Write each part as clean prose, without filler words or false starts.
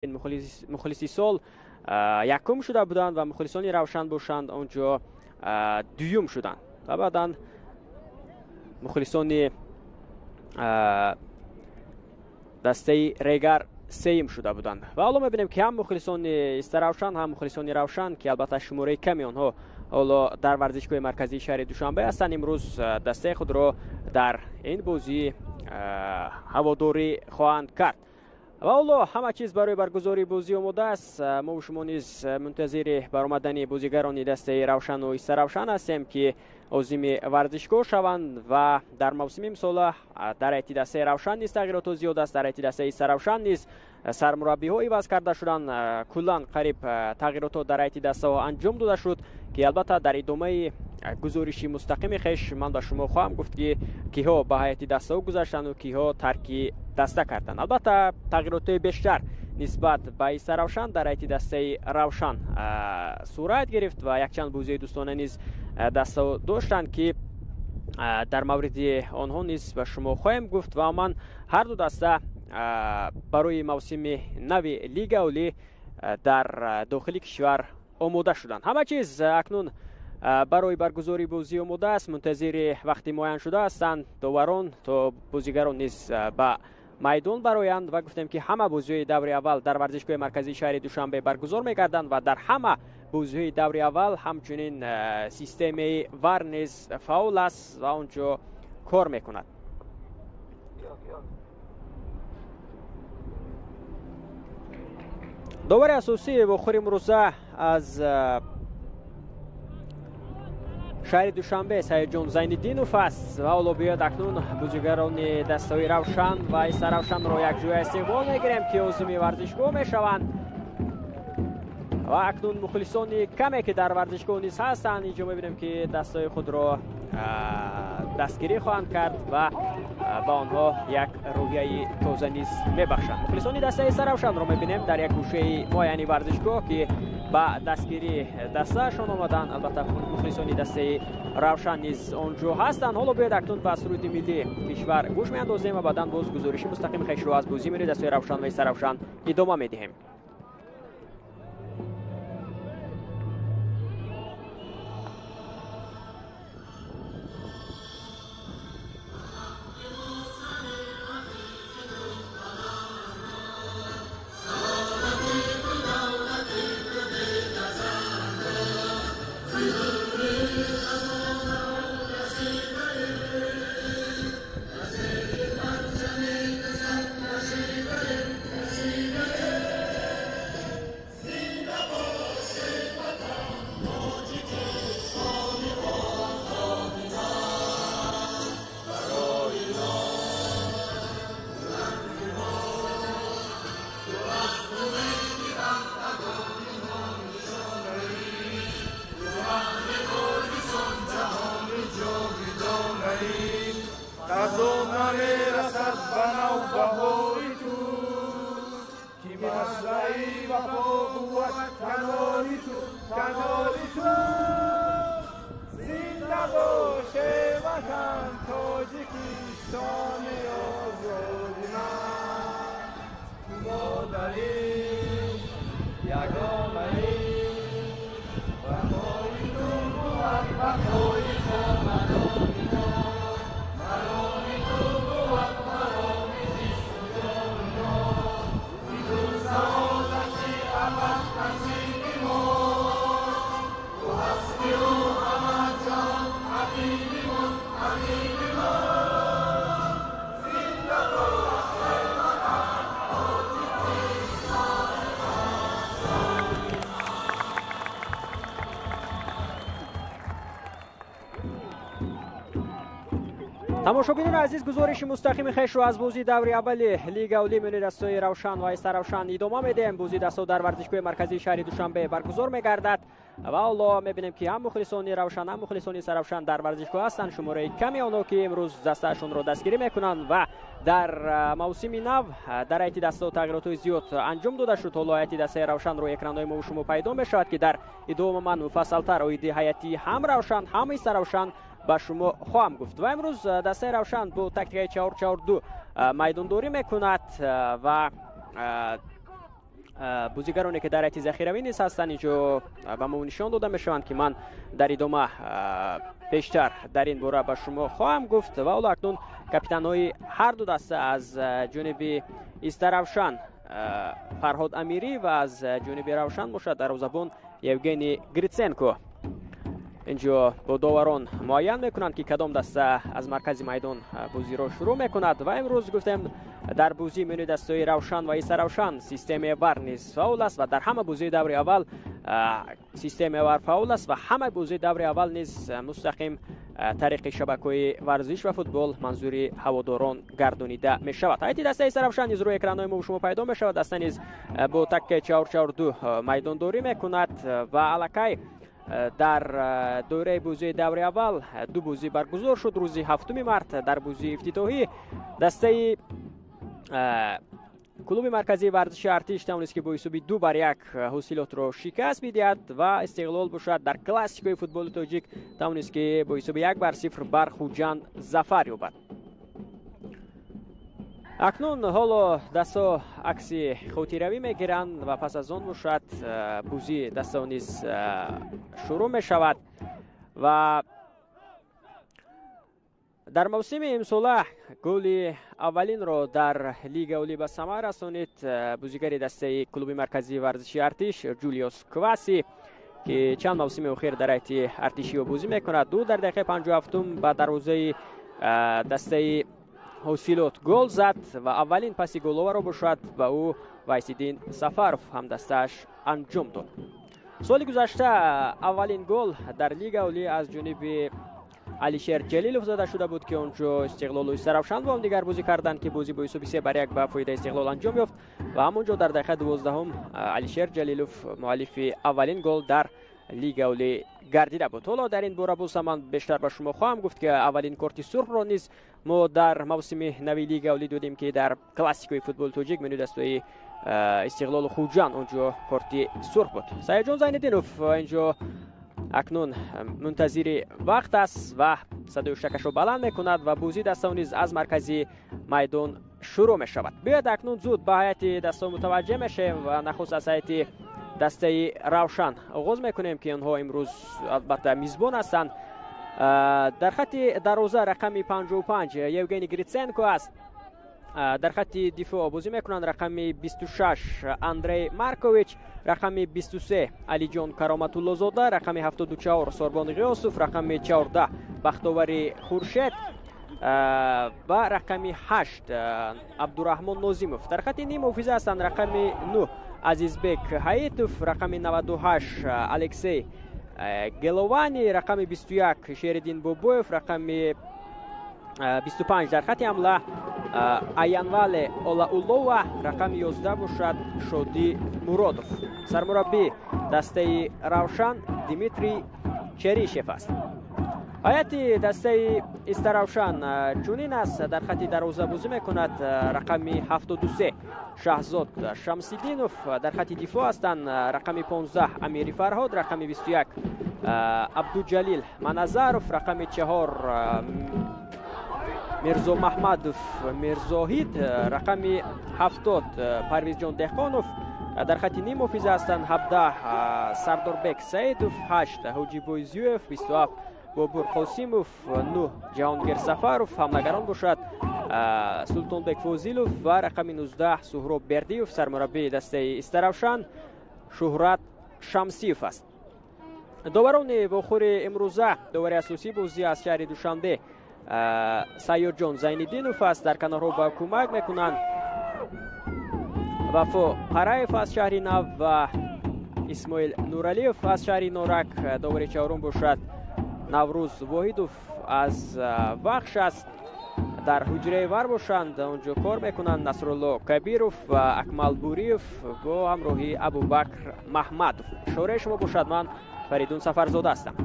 Мухлиси сол якум шуда буданд ва мухлисони Равшан бошанд онҷо дуюм шуданд ва баъдан мухлисони дастаи Регар сеюм шуда буданд. Ва ҳоло мебинем, ки ҳам мухлисони Истаравшан, ҳам мухлисони Равшан, ки албатта шумораи ками онҳо ҳоло дар варзишгоҳи марказии шаҳри Душанбе ҳастанд, имрӯз дастаи худро дар ин бозӣ ҳаводорӣ хоҳанд кард. Ва ҳоло ҳама чиз барои баргузории бозӣ омода аст. Мо шумо низ мунтазири баромадани бозигарони дастаи Равшану Истаравшан ҳастем, ки озими варзишгоҳ шаванд. Ва дар мавсими имсола дар ҳайати дастаи Равшан низ тағйиротҳо зиёд аст, дар ҳайати дастаи Истаравшан низ сармураббиҳо иваз карда шуданд. Куллан қариб тағйиротҳо дар ҳайати дастаҳо анҷом дода шуд, ки албатта дар идомаи гузориши мустақими хеш ман ба шумо хоҳам гуфт, ки киҳо ба ҳайати дастаҳо гузаштанду киҳо тарки даста карданд. Албатта, тағйиротҳои бештар нисбат ба Истаравшан дар ҳайати дастаи Равшан сурат гирифт ва якчанд бозиҳои дӯстона низ дастаҳо доштанд, ки дар мавриди онҳо низ ба шумо хоҳем гуфт. Ва ман ҳар ду даста барои мавсими нави Лига Олӣ дар дохили кишвар омода шуданд. Ҳама чиз акнун барои баргузории бозӣ омода аст. Мунтазири вақти муайян шуда ҳастанд доварон, то бозигарон низ ба майдон бароянд. Ва гуфтем, ки ҳама бозиҳои даври аввал дар варзишгоҳи марказии шаҳри Душанбе баргузор мегарданд ва дар ҳама бозиҳои даври аввал ҳамчунин системаи ВАР низ фаъол аст ва он ҷо кор мекунад. Довари асосии вохӯри имрӯза аз шаҳри Душанбе Саидҷон Зайниддинов аст. Ва ҳоло биёяд, акнун бозигарони дастаҳои Равшан ва Истаравшанро якҷоя истиқбол мегирем, ки озими варзишгоҳ мешаванд. Ва акнун мухлисони каме, ки дар варзишгоҳ низ ҳастанд, инҷо мебинем, ки дастаҳои худро дастгирӣ хоҳанд кард ва ба онҳо як рӯҳияи тоза низ мебахшанд. Мухлисони дастаи Истаравшанро мебинем дар як гӯшаи муайяни варзишгоҳ, ки ба дастгирии дастаашон омаданд. Албатта, мухлисони дастаи Равшан низ он ҷо ҳастанд. Ҳоло биёед, акнун ба суруди миллии кишвар гӯш меандозем ва баъдан боз гузориши мустақими хешро аз бозии миёни дастаи Равшан ва Истаравшан идома медиҳем. Тамошобинони азиз, гузориши мустақими хешро аз бозии даври аввали Лига Олӣ миёни дастаҳои Равшан ва Истаравшан идома медиҳем. Бозии дастаҳо дар варзишгоҳи марказии шаҳри Душанбе баргузор мегардад ва ҳоло мебинем, ки ҳам мухлисони Равшан, ҳам мухлисони Истаравшан дар варзишгоҳ ҳастанд. Шумораи ками онҳо, ки имрӯз дастаашонро дастгирӣ мекунанд. Ва дар мавсими нав дар ҳайати дастаҳо тағйиротҳои зиёд анҷом дода шуд. Ҳоло ҳайати дастаи Равшан рӯи экранҳои мо шумо пайдо мешавад, ки дар идома ман муфассалтар оиди ҳайати ҳам Равшан, ҳам Истаравшан ба шумо хоҳам гуфт. Ва имрӯз дастаи Равшан бо тактикаи 4-4-2 майдондорӣ мекунад ва бозигароне ки дар ҳайати захиравӣ низ ҳастанд инҷо ба мо нишон дода мешаванд, ки ман дар идома бештар дар ин бора ба шумо хоҳам гуфт. Ва ҳоло акнун капитанҳои ҳар ду даста аз ҷониби Истаравшан Фарҳод Амирӣ ва аз ҷониби Равшан бошад дарвозабон Евгений Гриценко инҷо бо доварон муайян мекунанд, ки кадом даста аз маркази майдон бозиро шурӯъ мекунад. Ва имрӯз гуфтем дар бозии миёни дастаҳои Равшан ва Истаравшан системаи ВАР низ фаъол аст ва дар ҳама бозии даври аввал системаи ВАР фаъол аст ва ҳама бозии даври аввал низ мустақим тариқи шабакаҳои варзиш ва футбол манзури ҳаводорон гардонида мешавад. Ҳайати дастаи Истаравшан низ рӯи экранҳои мо шумо пайдо мешавад. Даста низ бо тактикаи 4-4-2 майдондорӣ мекунад ва аллакай дар доираи бозии даври аввал ду бозӣ баргузор шуд. Рӯзи 7 март дар бозии ифтитоҳӣ дастаи клуби марказии варзиши Артиш тавонист, ки бо ҳисоби 2-1 ҳосилотро шикаст бидиҳад ва Истиқлол бошад дар классикаи футболи тоҷик тавонист, ки бо ҳисоби 1-0 бар Хуҷанд зафар ёбад. Акнун ҳоло дастҳо акси хотиравӣ мегиранд ва пас аз он бошад бозии дастаҳо низ шурӯъ мешавад. Ва дар мавсими имсола голи аввалинро дар Лига Олӣ ба самар расонид бозигари дастаи клуби марказии варзиши Артиш Ҷулиус Кваси, ки чанд мавсими охир дар ҳайати артишиё бозӣ мекунад. Ду дар дақиқаи 57 ба дарвозаи дастаи ҳосилот гол зад ва аввалин паси головаро бошад ба ӯ Вайсиддин Сафаров ҳамдастааш анҷом дод. Соли гузашта аввалин гол дар Лига Олӣ аз ҷониби Алишер Ҷалилов зада шуда буд, ки онҷо Истиқлолу Истаравшан бо ҳамдигар бозӣ карданд, ки бозӣ бо ҳисоби 3-1 ба фоидаи Истиқлол анҷом ёфт ва ҳамонҷо дар дақиқаи 12 Алишер Ҷалилов муаллифи аввалин гол дар Лига Олӣ гардида буд. Ҳоло дар ин бора боз ман бештар ба шумо хоҳам гуфт, ки аввалин корти сурхро низ мо дар мавсими нави Лига Олӣ додем, ки дар классикаи футболи тоҷик миёни дастаҳои Истиқлолу Хуҷанд онҷо корти сурх буд. Саидҷон Зайниддинов инҷо акнун мунтазири вақт аст ва садои шакашро баланд мекунад ва бозии дастаҳо низ аз маркази майдон шурӯъ мешавад. Биёед акнун зуд ба ҳайати дастаҳо мутаваҷҷеҳ мешавем ва нахуст аз ҳайати дастаи Равшан оғоз мекунем, ки онҳо имрӯз албатта мизбон ҳастанд. Дар хатти дарвоза рақами 55 Евгений Гриценко аст. Дар хатти дифоъ бозӣ мекунанд рақами 26 Андрей Маркович, рақами 23 Алиҷон Кароматуллозода, рақами 74 Сорбон Ғиёсов, рақами 14 Бахтовари Хуршед ва рақами 8 Абдураҳмон Нозимов. Дар хатти нимҳофиза ҳастанд рақами 9 Азизбек Ҳаитов, рақами 98 Алексей Геловани, рақами 21 Шериддин Бобоев, рақами 25 дар хатти ҳамла Аянвале Олаулова, рақами 11 бошад Шодӣ Муродов. Сармураббӣ дастаи Равшан Дмитрий Черишев аст. Ҳайати дастаи Истаравшан чунин аст. Дар хатти дарвоза бозӣ мекунад рақами 73 Шаҳзод Шамсиддинов. Дар хатти дифоъ ҳастанд рақами 15 Амири Фарҳод, рақами 21 Абдуҷалил Маназаров, рақами 4 Мирзо Маҳмадов Мирзоҳид, рақами 70 Парвизҷон Деҳқонов. Дар хатти нимҳофиза ҳастанд 17 Сардорбек Саидов, 8 Ҳоҷибой Зюев, 27 Бобур Қосимов, 9 Ҷаҳонгир Сафаров. Ҳамлагарон бошад Султонбек Фозилов ва рақами 19 Суҳроб Бердиев. Сармураббии дастаи Истаравшан Шуҳрат Шамсиев аст. Доварони вохӯри имрӯза довари асосии бозӣ аз шаҳри Душанбе Сайёрҷон Зайниддинов аст. Дар канорҳо ба кӯмак мекунанд Вафо Қараев аз шаҳри Нав ва Исмоил Нуралиев аз шаҳри Норак. Довари чаҳорум бошад Наврӯз Воҳидов аз Вахш аст. Дар ҳуҷраи ВАР бошанд, онҷо кор мекунанд Насрулло Кабиров ва Акмал Буриев бо ҳамроҳии Абубакр Маҳмадов. Шораи шумо бошад, ман Фаридун Сафарзода ҳастам.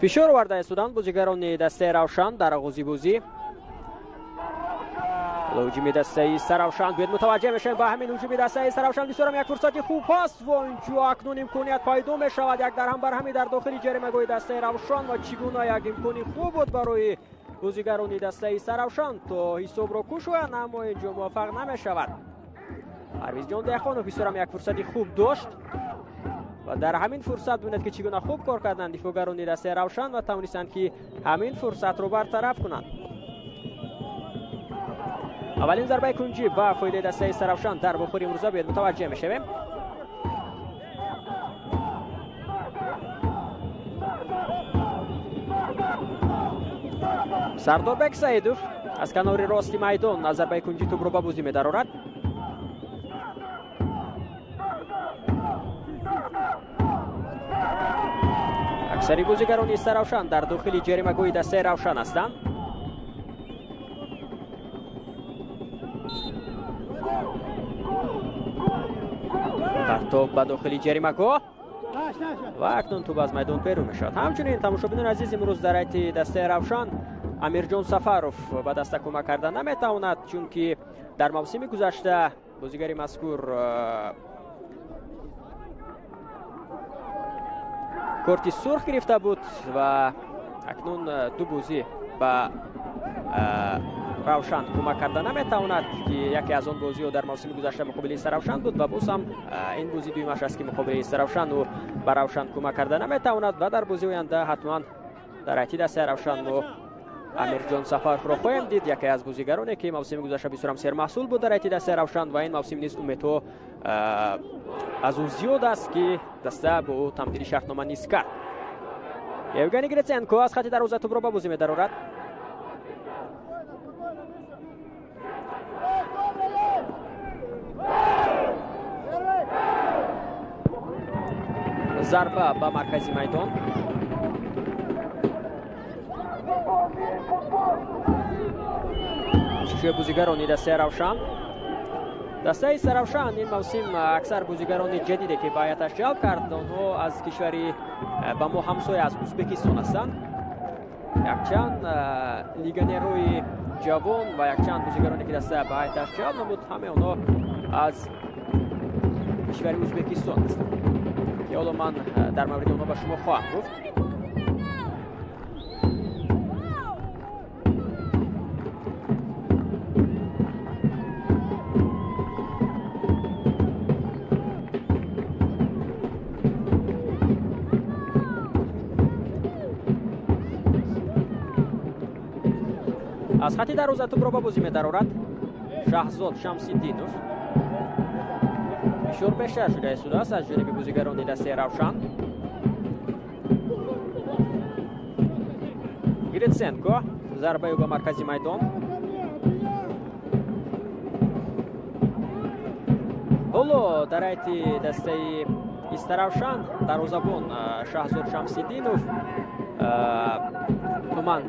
Фишор оварда истоданд бозигарони дастаи Равшан дар оғози бозӣ. Ҳуҷуми дастаи Истаравшан, биёед мутаваҷҷеҳ мешавем ба ҳамин ҳуҷуми дастаи Истаравшан. Бисёрам як фурсати хуб ҳаст ва инҷо акнун имконият пайдо мешавад, як дарҳам барҳамӣ дар дохили ҷаримагоҳи дастаи Равшан ва чӣ гуна як имкони хуб буд барои бозигарони дастаи Истаравшан то ҳисобро кушоянд, аммо инҷо муваффақ намешавад. Парвизҷон Деҳқонов бисёрам як фурсати хуб дошт ва дар ҳамин фурсат бинед ки чӣ гуна хуб кор карданд дифоъгарони дастаи Равшан ва тавонистанд ки ҳамин фурсатро бартараф кунанд. Аввалин зарбаи кунҷӣ ба фоидаи дастаи Истаравшан дар бухори имрӯза, биёед мутаваҷҷеҳ мешавем. Сардорбек Саидов аз канори рости майдон аз зарбаи кунҷӣ тӯбро ба бозӣ медарорад. Аксари бозигарони Истаравшан дар дохили ҷаримагоҳи дастаи Равшан ҳастанд. Партоб ба дохили ҷаримагоҳ ва акнун тӯб аз майдон берун мешавад. Ҳамчунин тамошобинони азиз, имрӯз дар ҳайати дастаи Равшан Амирҷон Сафаров ба даста кӯмак карда наметавонад, чунки дар мавсими гузашта бозигари мазкур корти сурх гирифта буд ва акнун ду бозӣ ба Равшан кӯмак карда наметавонад, ки яке аз он бозиҳо дар мавсими гузашта муқобили Истаравшан буд ва боз ҳам ин бозӣ дуюмаш аст ки муқобили Истаравшан ӯ ба Равшан кӯмак карда наметавонад ва дар бозии оянда ҳатман дар ҳайати дастаи Равшан мо Амирҷон Сафаровро хоҳем дид, яке аз бозигароне ки мавсими гузашта бисёрам сермаҳсул буд дар ҳайати дастаи Равшан ва ин мавсим низ умедҳо аз ӯ зиёд аст ки даста бо ӯ тамдиди шартнома низ кард. Евгений Гриценко аз хати дарвоза тӯбро ба бозӣ медарорад. Зарба ба маркази майдон. Кӯшишҳои бозигарони дастаи Равшан. Дастаи Истаравшан ин мавсим аксар бозигарони ҷадиде ки ба ҳайаташ ҷалб кард, онҳо аз кишвари ба мо ҳамсоя аз Ӯзбекистон ҳастанд. Якчанд легионерҳои ҷавон ва якчанд бозигароне ки даста ба ҳайаташ ҷалб намуд, ҳамаи онҳо аз кишвари Ӯзбекистон ҳастанд ки ҳоло ман дар мавриди онҳо ба шумо хоҳам гуфт. Аз хати дарвоза тӯбро ба бозӣ медарорад Шаҳзод Шамсиддинов. Фишор бештар шуда истодааст аз ҷониби бозигарони дастаи Равшан. Гриценко зарбаи ӯ ба маркази майдон. Ҳоло дар ҳайати дастаи Истаравшан дарвозабон Шаҳзод Шамсиддинов, умуман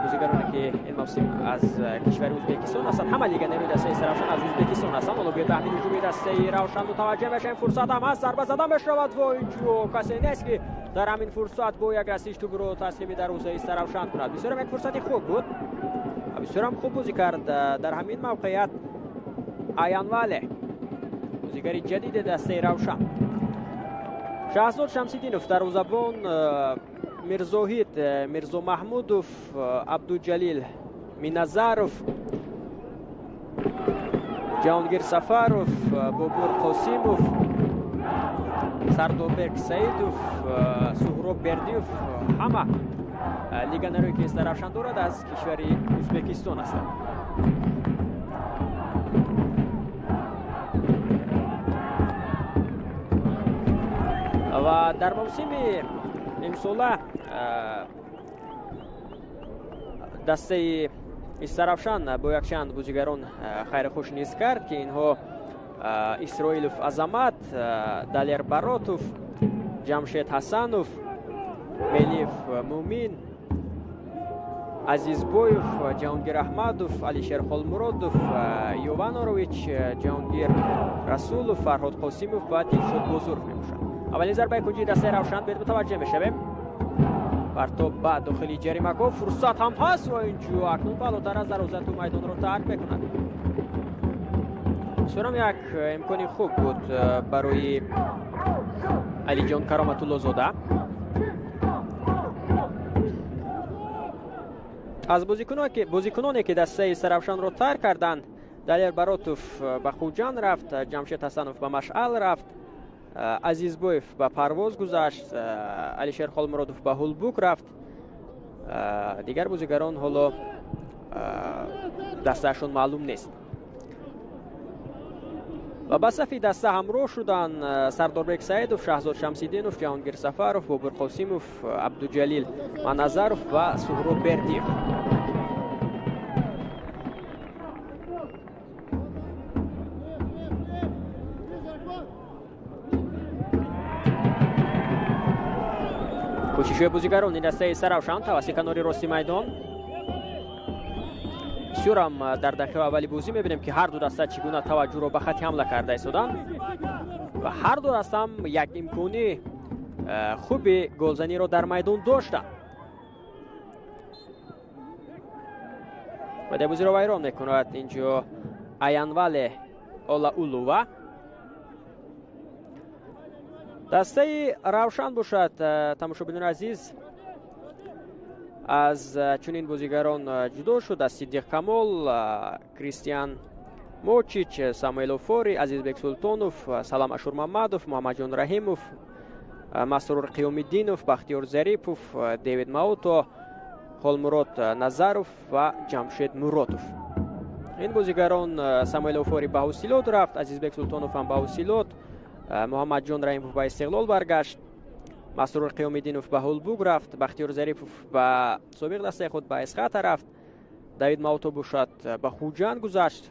бозигароне ки ин мавсим аз кишвари Ӯзбекистон ҳастанд, ҳама легионерҳои дастаи Истаравшан аз Ӯзбекистон ҳастанд. Ҳоло биёед ба ҳамин ҳуҷуми дастаи Равшан мутаваҷҷеҳ мешавем. Фурсат ҳам ҳаст, зарба зада мешавад ва инҷо касе нест ки дар ҳамин фурсат бо як расиш тӯбро таслими дарвозаи Истаравшан кунад. Бисёрам як фурсати хуб буд, бисёрам хуб бозӣ кард дар ҳамин мавқеият Аянвале, бозигари ҷадиди дастаи Равшан. Шаҳзод Шамсиддинов дарвозабон, Мирзоҳид Мирзомаҳмудов, Абдуҷалил Миназаров, Ҷаҳонгир Сафаров, Бобур Қосимов, Сардорбек Саидов, Суҳроб Бердиев, ҳама легионерҳое ки Истаравшан дорад аз кишвари Ӯзбекистон ҳастанд. Ва дар мавсими имсола дастаи Истаравшан бо якчанд бозигарон хайрхуш низ кард ки инҳо Исроилов Азамат, Далер Баротов, Ҷамшед Ҳасанов, Мелиев Мумин, Азизбоев, Ҷаҳонгир Аҳмадов, Алишер Холмуродов, Йованович, Ҷаҳонгир Расулов, Фарҳод Қосимов ва Дилшод Бозуров мебошанд. Аввалин зарбаи кунҷии дастаи Равшан, биёед мутаваҷҷеҳ мешавем. Партоб ба дохили ҷаримагоҳ, фурсат ҳам ҳаст ва инҷо акнун болотар аз дарвоза ту майдонро тарк мекунад. Бисёрам як имкони хуб буд барои Алиҷон Кароматуллозода. Аз бозикуноне ки дастаи Истаравшанро тарк карданд, Далер Баротов ба Хуҷанд рафт, Ҷамшед Ҳасанов ба Машъал рафт, Азизбоев ба Парвоз гузашт, Алишер Холмуродов ба Ҳулбук рафт. Дигар бозигарон ҳоло дастаашон маълум нест. Ва ба сафи даста ҳамроҳ шуданд Сардорбек Саидов, Шаҳзод Шамсиддинов, Ҷаҳонгир Сафаров, Бобур Қосимов, Абдуҷалил Маназаров ва Суҳроб Бердиев. Кӯшишҳои бозигарони дастаи Истаравшан тавассути канори рости майдон. Бисёрам дар дақиқаи аввали бозӣ мебинем, ки ҳар ду даста чӣ гуна таваҷҷӯҳро ба хати ҳамла карда истоданд ва ҳар ду дастаам як имкони хуби голзаниро дар майдон доштанд. Ва бозиро вайрон мекунад инҷо Аянвале Олаулова. Дастаи Равшан бошад, тамошобинони азиз, аз чунин бозигарон ҷудо шуд: аз Сиддиқ Камол, Кристиан Мочич, Самуэл Офори, Азизбек Султонов, Салам Ашурмамадов, Муҳаммадҷон Раҳимов, Масрур Қиёмиддинов, Бахтиёр Зарипов, Дэвид Маото, Холмурод Назаров ва Ҷамшед Муродов. Ин бозигарон: Самуэл Офори ба Ҳосилот рафт, Азизбек Султонов ҳам ба Ҳосилот, Муҳаммадҷон Раҳимов ба Истиқлол баргашт, Масрур Қиёмиддинов ба Ҳулбук рафт, Бахтиёр Зарипов ба собиқ дастаи худ ба Эсхата рафт, Давид Маото бошад ба Хуҷанд гузашт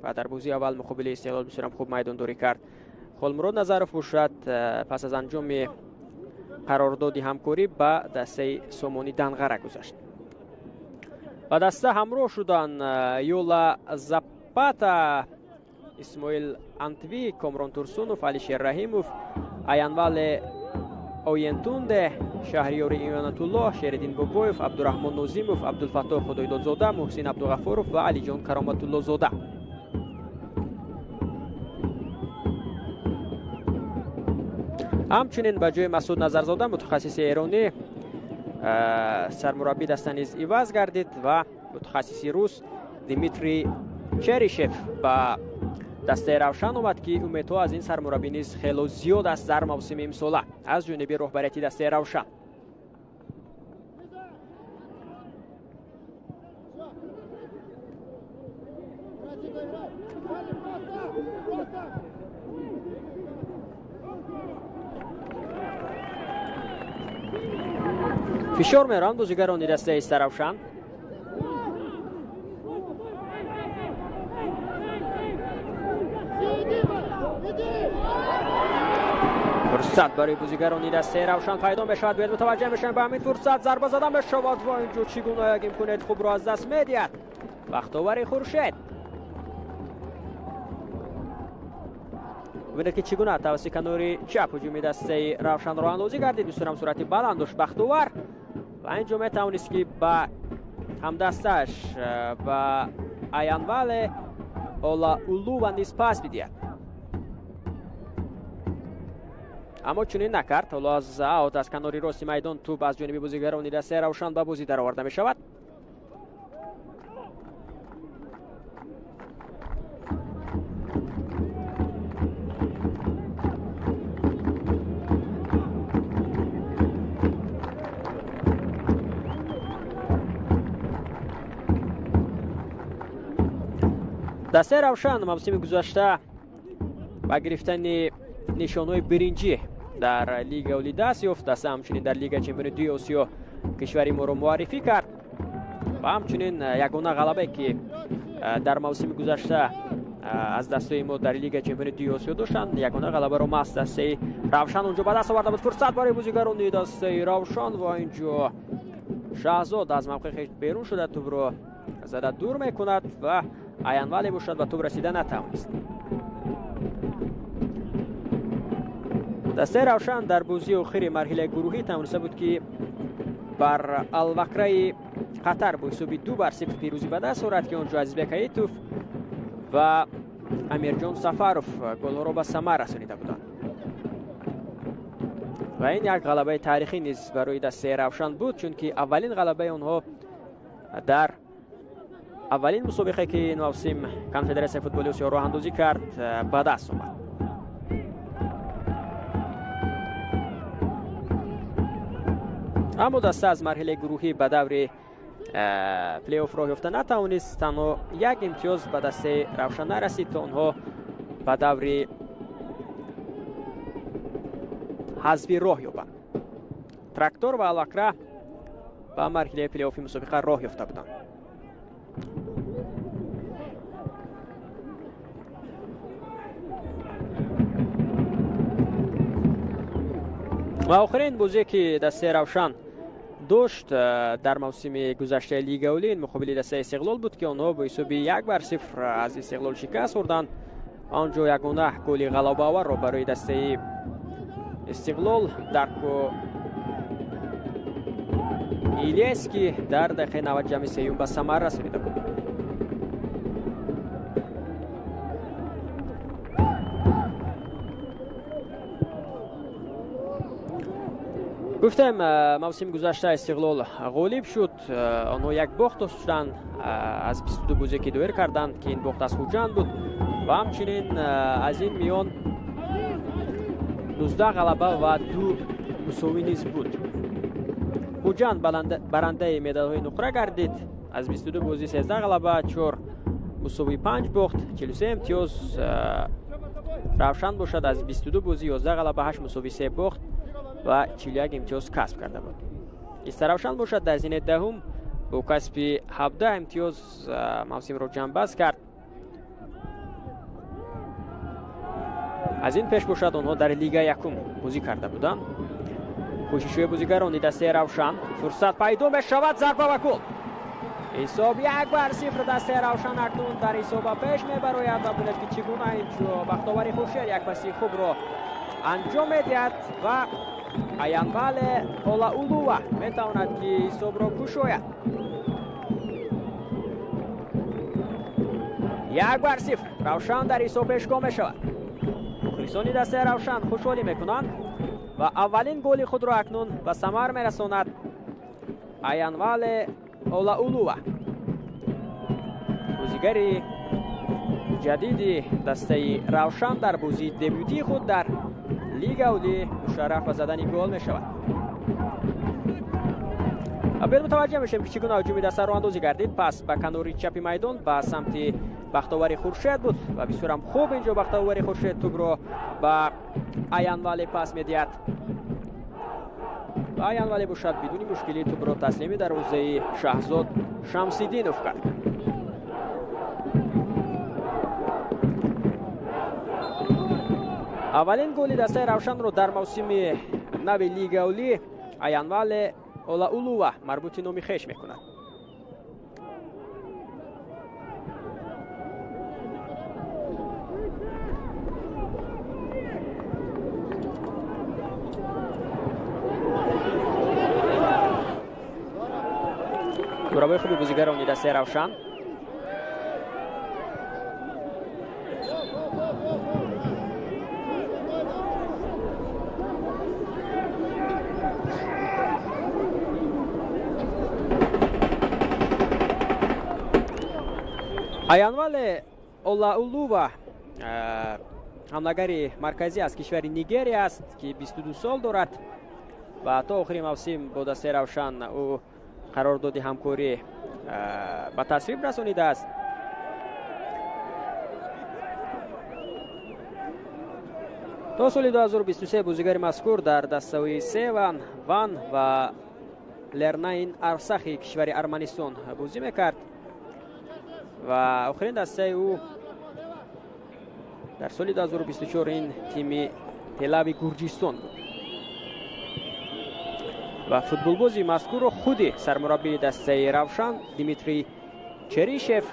ва дар бозии аввал муқобили Истиқлол бисёрам хуб майдондорӣ кард. Холмурод Назаров бошад пас аз анҷоми қарордоди ҳамкорӣ ба дастаи Сомони Данғара гузашт. Ба даста ҳамроҳ шуданд Юла Запата, Исмоил Антви, Комрон Турсунов, Алишер Раҳимов, Аянвале Оентунде, Шаҳриёри Иёнатуллоҳ, Шериддин Бобоев, Абдураҳмон Нозимов, Абдулфаттоҳ Худойдодзода, Муҳсин Абдуғафуров ва Алиҷон Кароматуллозода. Ҳамчунин ба ҷои Масуд Назарзода, мутахассиси эронӣ, сармураббӣ даста низ иваз гардид ва мутахассиси рус Дмитрий Черишев ба дастаи Равшан омад, ки умедҳо аз ин сармураббӣ низ хело зиёд аст дар мавсими имсола аз ҷониби роҳбарияти дастаи Равшан. Фишор мераванд бозигарони дастаи Истаравшан. Фурсат барои бозигарони дастаи Равшан пайдо мешавад. Бояд мутаваҷҷеҳ мешавем ба ҳамин фурсат. Зарба зада мешавад ва инҷо чӣ гуна як имконияти хубро аз даст медиҳад Бахтовари Хуршед. Бибинед, ки чӣ гуна тавассути канори чап ҳуҷуми дастаи Равшанро андозӣ гардид. Бисёрам суръати баланд дошт Бахтовар ва инҷо метавонист, ки ба ҳамдастааш, ба Аянвале Олаулува низ пас бидиҳад, аммо чунин накард. Ҳоло аз аут аз канори рости майдон тӯб аз ҷониби бозигарони дастаи Равшан ба бозӣ дароварда мешавад. Дастаи Равшан мавсими гузашта ба гирифтани нишонҳои биринҷӣ дар Лига Олӣ даст ёфт. Даста ҳамчунин дар Лига Чемпиони дуи Осиё кишвари моро муаррифӣ кард ва ҳамчунин ягона ғалабае, ки дар мавсими гузашта аз дастаи мо дар Лига Чемпиони дуи Осиё доштанд, ягона ғалабаро маҳз дастаи Равшан онҷо ба даст оварда буд. Фурсат барои бозигарони дастаи Равшан ва инҷо Шаҳзод аз мавқеи хеш берун шуда тӯбро зада дур мекунад ва Аянвале бошад ба тӯб расида натавонист. Дастаи Равшан дар бозии охири марҳилаи гурӯҳӣ тавониста буд, ки бар Алвакраи Қатар бо ҳисоби 2-0 пирӯзӣ ба даст орад, ки он ҷо Азизбек Аитов ва Амирҷон Сафаров голҳоро ба самар расонида буданд. Ва ин як ғалабаи таърихӣ низ барои дастаи Равшан буд, чунки аввалин ғалабаи онҳо дар аввалин мусобиқае ки ин мавсим Конфедератсияи футболи Осиё роҳандозӣ кард ба даст омад. Аммо даста аз марҳилаи гурӯҳӣ ба даври плей-офф роҳ ёфта натавонист. Танҳо як имтиёз ба дастаи Равшан нарасид, то онҳо ба даври ҳазфӣ роҳ ёбанд. Трактор ва Алвакра ба марҳилаи плей-оффи мусобиқа роҳ ёфта буданд. Ва охирин бозие ки дастаи Равшан дошт дар мавсими гузаштаи Лигаи Олӣ муқобили дастаи Истиқлол буд, ки онҳо бо ҳисоби 1-0 аз Истиқлол шикаст хӯрданд. Он ҷо ягона голи ғалабаоварро барои дастаи Истиқлол Дарко Илиески дар дақиқаи 93 ба самар расонида буд. Гуфтем, мавсими гузашта Истиқлол ғолиб шуд. Онҳо як бохт доштанд аз 22 бозие ки доир карданд, ки ин бохт аз Хуҷанд буд, ва ҳамчунин аз ин миён 19 ғалаба ва 2 мусовӣ низ буд. Хуҷанд барандаи медалҳои нуқра гардид. Аз 22 бозӣ 13 ғалаба, 4 мусовӣ, 5 бохт, 43 имтиёз. Равшан бошад аз 22 бозӣ 11 ғалаба, 8 мусовӣ, 3 бохт ва 41 имтиёз касб карда буд. Истаравшан бошад дар зинаи даҳум бо касби 17 имтиёз мавсимро ҷамъбаст кард. Аз ин пеш бошад онҳо дар Лигаи якум бозӣ карда буданд. Кӯшишҳои бозигарони дастаи Равшан, фурсат пайдо мешавад, зарба ва гол. Ҳисоб 1-0 дастаи Равшан акнун дар ҳисоба пеш мебарояд ва бинед ки чӣ гуна инҷо Бахтовари Хуршед як паси хубро анҷом медиҳад ва Аянвале Олаулува метавонад ки ҳисобро кушояд. 1-0 Равшан дар ҳисоб пешгом мешавад. Мухлисони дастаи Равшан хушҳолӣ мекунанд ва аввалин голи худро акнун ба самар мерасонад Аянвале Олаулува, бозигари ҷадиди дастаи Равшан дар бозии дебютии худ дар Лигаи Олӣ мушарраф ба задани гол мешавад. Бел мутаваҷҷеҳ мешавем ки чӣ гуна ҳуҷуми даста роҳандозӣ гардид. Пас ба канори чапи майдон ба самти Бахтовари Хуршед буд ва бисёрам хуб инҷо Бахтовари Хуршед тӯбро ба Аянвале пас медиҳад. Ва Аянвале бошад бидуни мушкилӣ тӯбро таслими дарвозаи Шаҳзод Шамсиддинов кард. Аввалин голи дастаи Равшанро дар мавсими нави Лигаи Олӣ Аянвале Олаулува марбути номи хеш мекунад. Дурабои хуби бозигарони дастаи Равшан. Аянвале Олаулува ҳамлагари марказӣ аз кишвари Нигерия аст, ки 22 сол дорад ва то охири мавсим бо дастаи Равшан ӯ қарордоди ҳамкорӣ ба тасвиб расонидааст. То соли 2023 бозигари мазкур дар дастаҳои Севан, Ван ва Лернаин Арсахи кишвари Арманистон бозӣ мекард ва охирин дастаи ӯ дар соли 2024 ин тими Телави Гурҷистон буд. Ва футболбози мазкурро худи сармураббии дастаи Равшан Дмитрий Черишев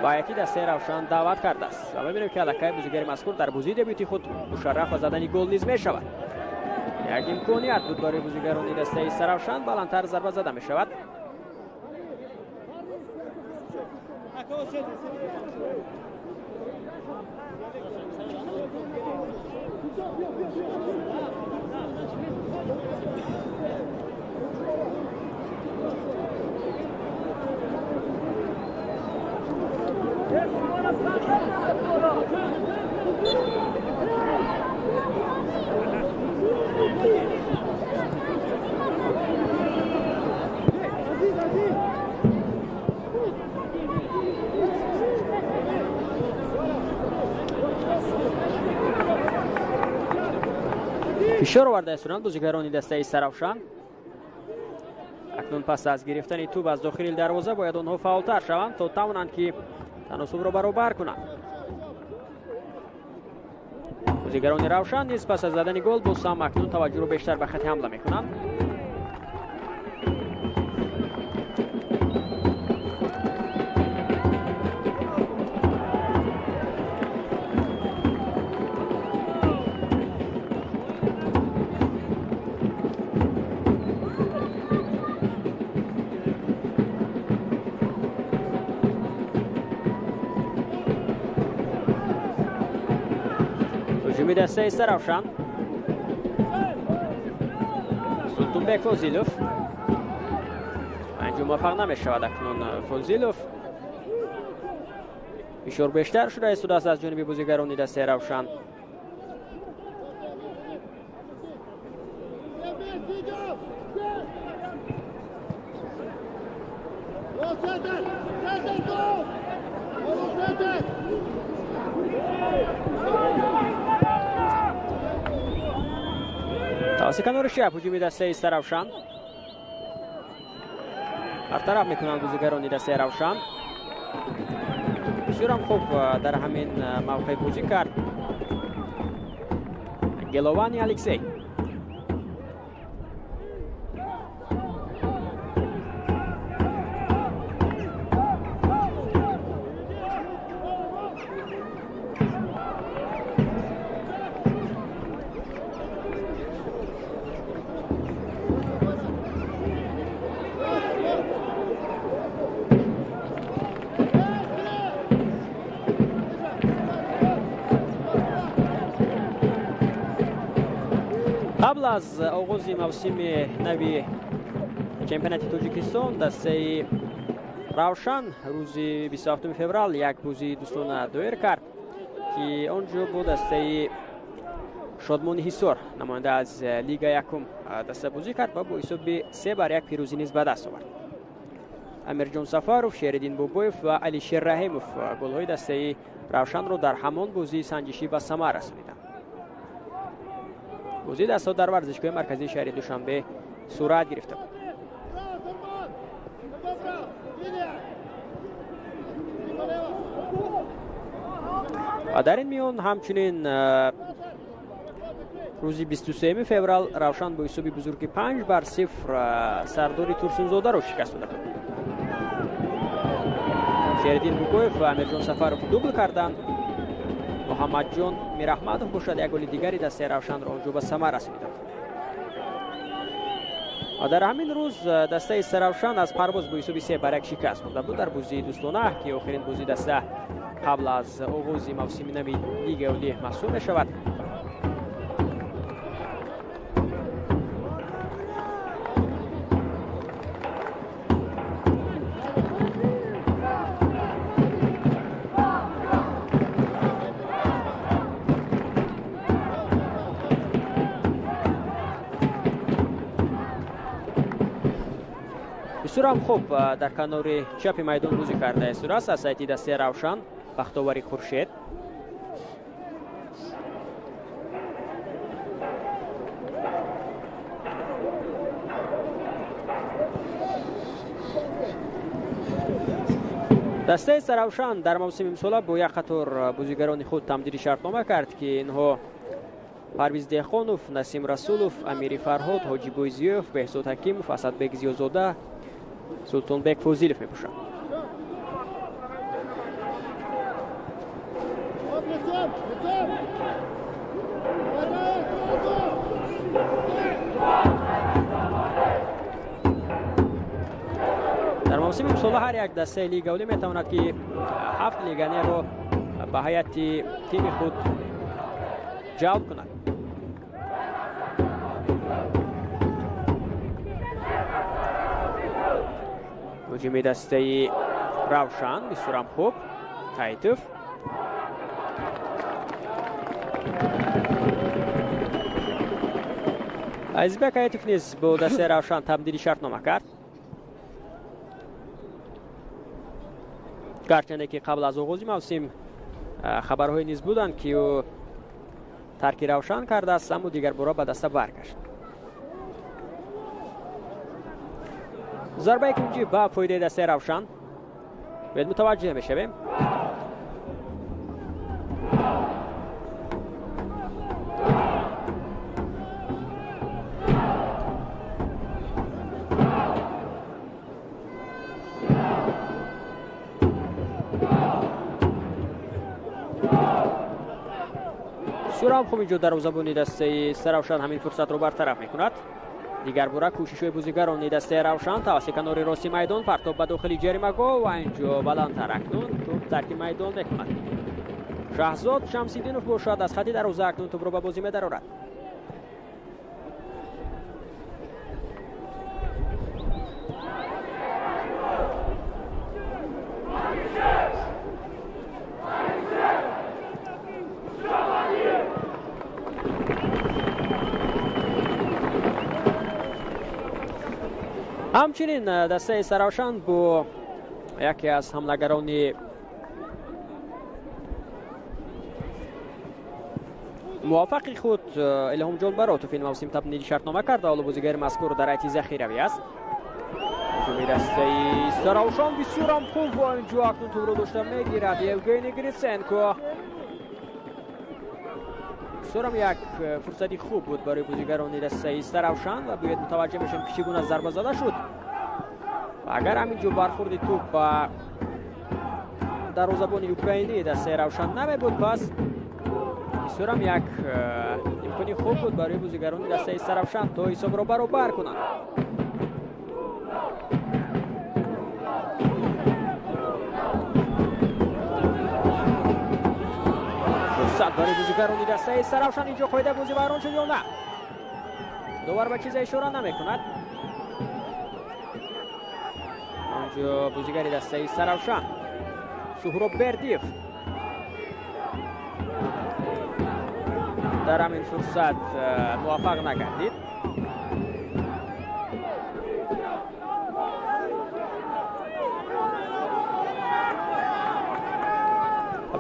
ба ҳайати дастаи Равшан даъват кардааст. Ва мебинем ки аллакай бозигари мазкур дар бозии дебюти худ мушарраф ба задани гол низ мешавад. Як имконият буд барои бозигарони дастаи Истаравшан, баландтар зарба зада мешавад. Фишор оварда истоданд бозигарони дастаи Истаравшан. Акнун пас аз гирифтани тӯб аз дохили дарвоза бояд онҳо фаъолтар шаванд, то тавонанд ки таносубро баробар кунанд. Бозигарони Равшан низ пас аз задани гол боз ҳам акнун таваҷҷӯҳро бештар ба хати ҳамла мекунанд. ҳуҷуми дастаи Истаравшан. Султонбек Фозилов анҷо муваффақ намешавад. Акнун Фозилов фишор бештар шуда истодааст аз ҷониби бозигарони дастаи Равшан. Тавассути канори чап ҳуҷуми дастаи Истаравшан. Бартараф мекунанд бозигарони дастаи Равшан. Бисёрам хуб дар ҳамин мавқеъ бозӣ кард Геловани Алексей. Қабл аз оғози мавсими нави чемпионати Тоҷикистон дастаи Равшан рӯзи 27 феврал як бозии дӯстона доир кард, ки он ҷо бо дастаи Шодмони Ҳисор, намоянда аз Лига якум, даста бозӣ кард ва бо ҳисоби 3-1 пирӯзӣ низ ба даст овард. Амирҷон Сафаров, Шериддин Бобоев ва Алишер Раҳимов голҳои дастаи Равшанро дар ҳамон бозии санҷишӣ ба самар расониданд. Бозии дастҳо дар варзишгоҳи марказии шаҳри Душанбе сурат гирифта буд. Ва дар ин миён ҳамчунин рӯзи 23 феврал Равшан бо ҳисоби бузурги 5-0 Сардори Турсунзодаро шикаст дода буд. Шериддин Бобоев ва Амирҷон Сафаров дубл карданд. Муҳаммадҷон Мираҳмадов бошад як голи дигари дастаи Равшанро онҷо ба самар расонида буд. Ва дар ҳамин рӯз дастаи Истаравшан аз Парвоз бо ҳисоби 3-1 шикаст хӯрда буд дар бозии дӯстона, ки охирин бозии даста қабл аз оғози мавсими нави Лигаи Олӣ маҳсуб мешавад. Бисёрам хуб дар канори чапи майдон бозӣ карда истодааст аз сайти дастаи Равшан Бахтовари Хуршед. Дастаи Истаравшан дар мавсими имсола бо як қатор бозигарони худ тамдиди шартнома кард, ки инҳо Парвиз Деҳқонов, Насим Расулов, Амири Фарҳод, Ҳоҷибой Зиёев, Беҳзод Ҳакимов, Асадбек Зиёзода, Султонбек Фозилов мебошанд. Дар мавсими имсола ҳар як дастаи лига олӣ метавонад ки 7 легионерро ба ҳайати тими худ ҷалб кунад. Ҳуҷуми дастаи Равшан бисёрам хуб. Айтов. Азизбек Айтов низ бо дастаи Равшан тамдиди шартнома кард. Гарчанде ки қабл аз оғози мавсим хабарҳое низ буданд ки ӯ тарки Равшан кардааст, аммо дигарбора ба даста баргашт. Зарбаи кунҷӣ ба фоидаи дастаи Равшан. Бояд мутаваҷҷеҳ мешавем. Бисёрам хуб инҷо дарвозабони дастаи Равшан ҳамин фурсатро бартараф мекунад. Дигарбора кӯшишҳои бозигарони дастаи Равшан тавассути канори рости майдон, партоб ба дохили ҷаримагоҳ ва инҷо баландтар акнун тӯб тарки майдон мекунад. Шаҳзод Шамсиддинов бошад аз хати дарвоза акнун тӯбро ба бозӣ медарорад. Ҳамчунин дастаи Равшан бо яке аз ҳамлагарони муваффақи худ Илҳомҷон Баротов ин мавсим табдили шартнома кард ва ҳоло бозигари мазкур дар ҳайати захиравӣ аст. Ҳуҷуми дастаи Равшан бисёрам хуб ва инҷо акнун тӯбро дошта мегирад Евгений Гриценко. Бисёрам як фурсати хуб буд барои бозигарони дастаи Равшан ва бояд мутаваҷҷеҳ мешавем ки чӣ гуна зарба зада шуд. Ва агар ҳамин ҷо бархӯрди тӯб ба дарвозабони украинии дастаи Равшан намебуд, пас бисёрам як имкони хуб буд барои бозигарони дастаи Равшан то ҳисобро баробар кунанд. Фурсат барои бозигарони дастаи Равшан. Инҷо қоидаи бозӣ вайрон шуд ё на? Довар ба чизе ишора намекунад. Онҷо бозигари дастаи Равшан Суҳроб Бердиев дар ҳамин фурсат муваффақ нагардид.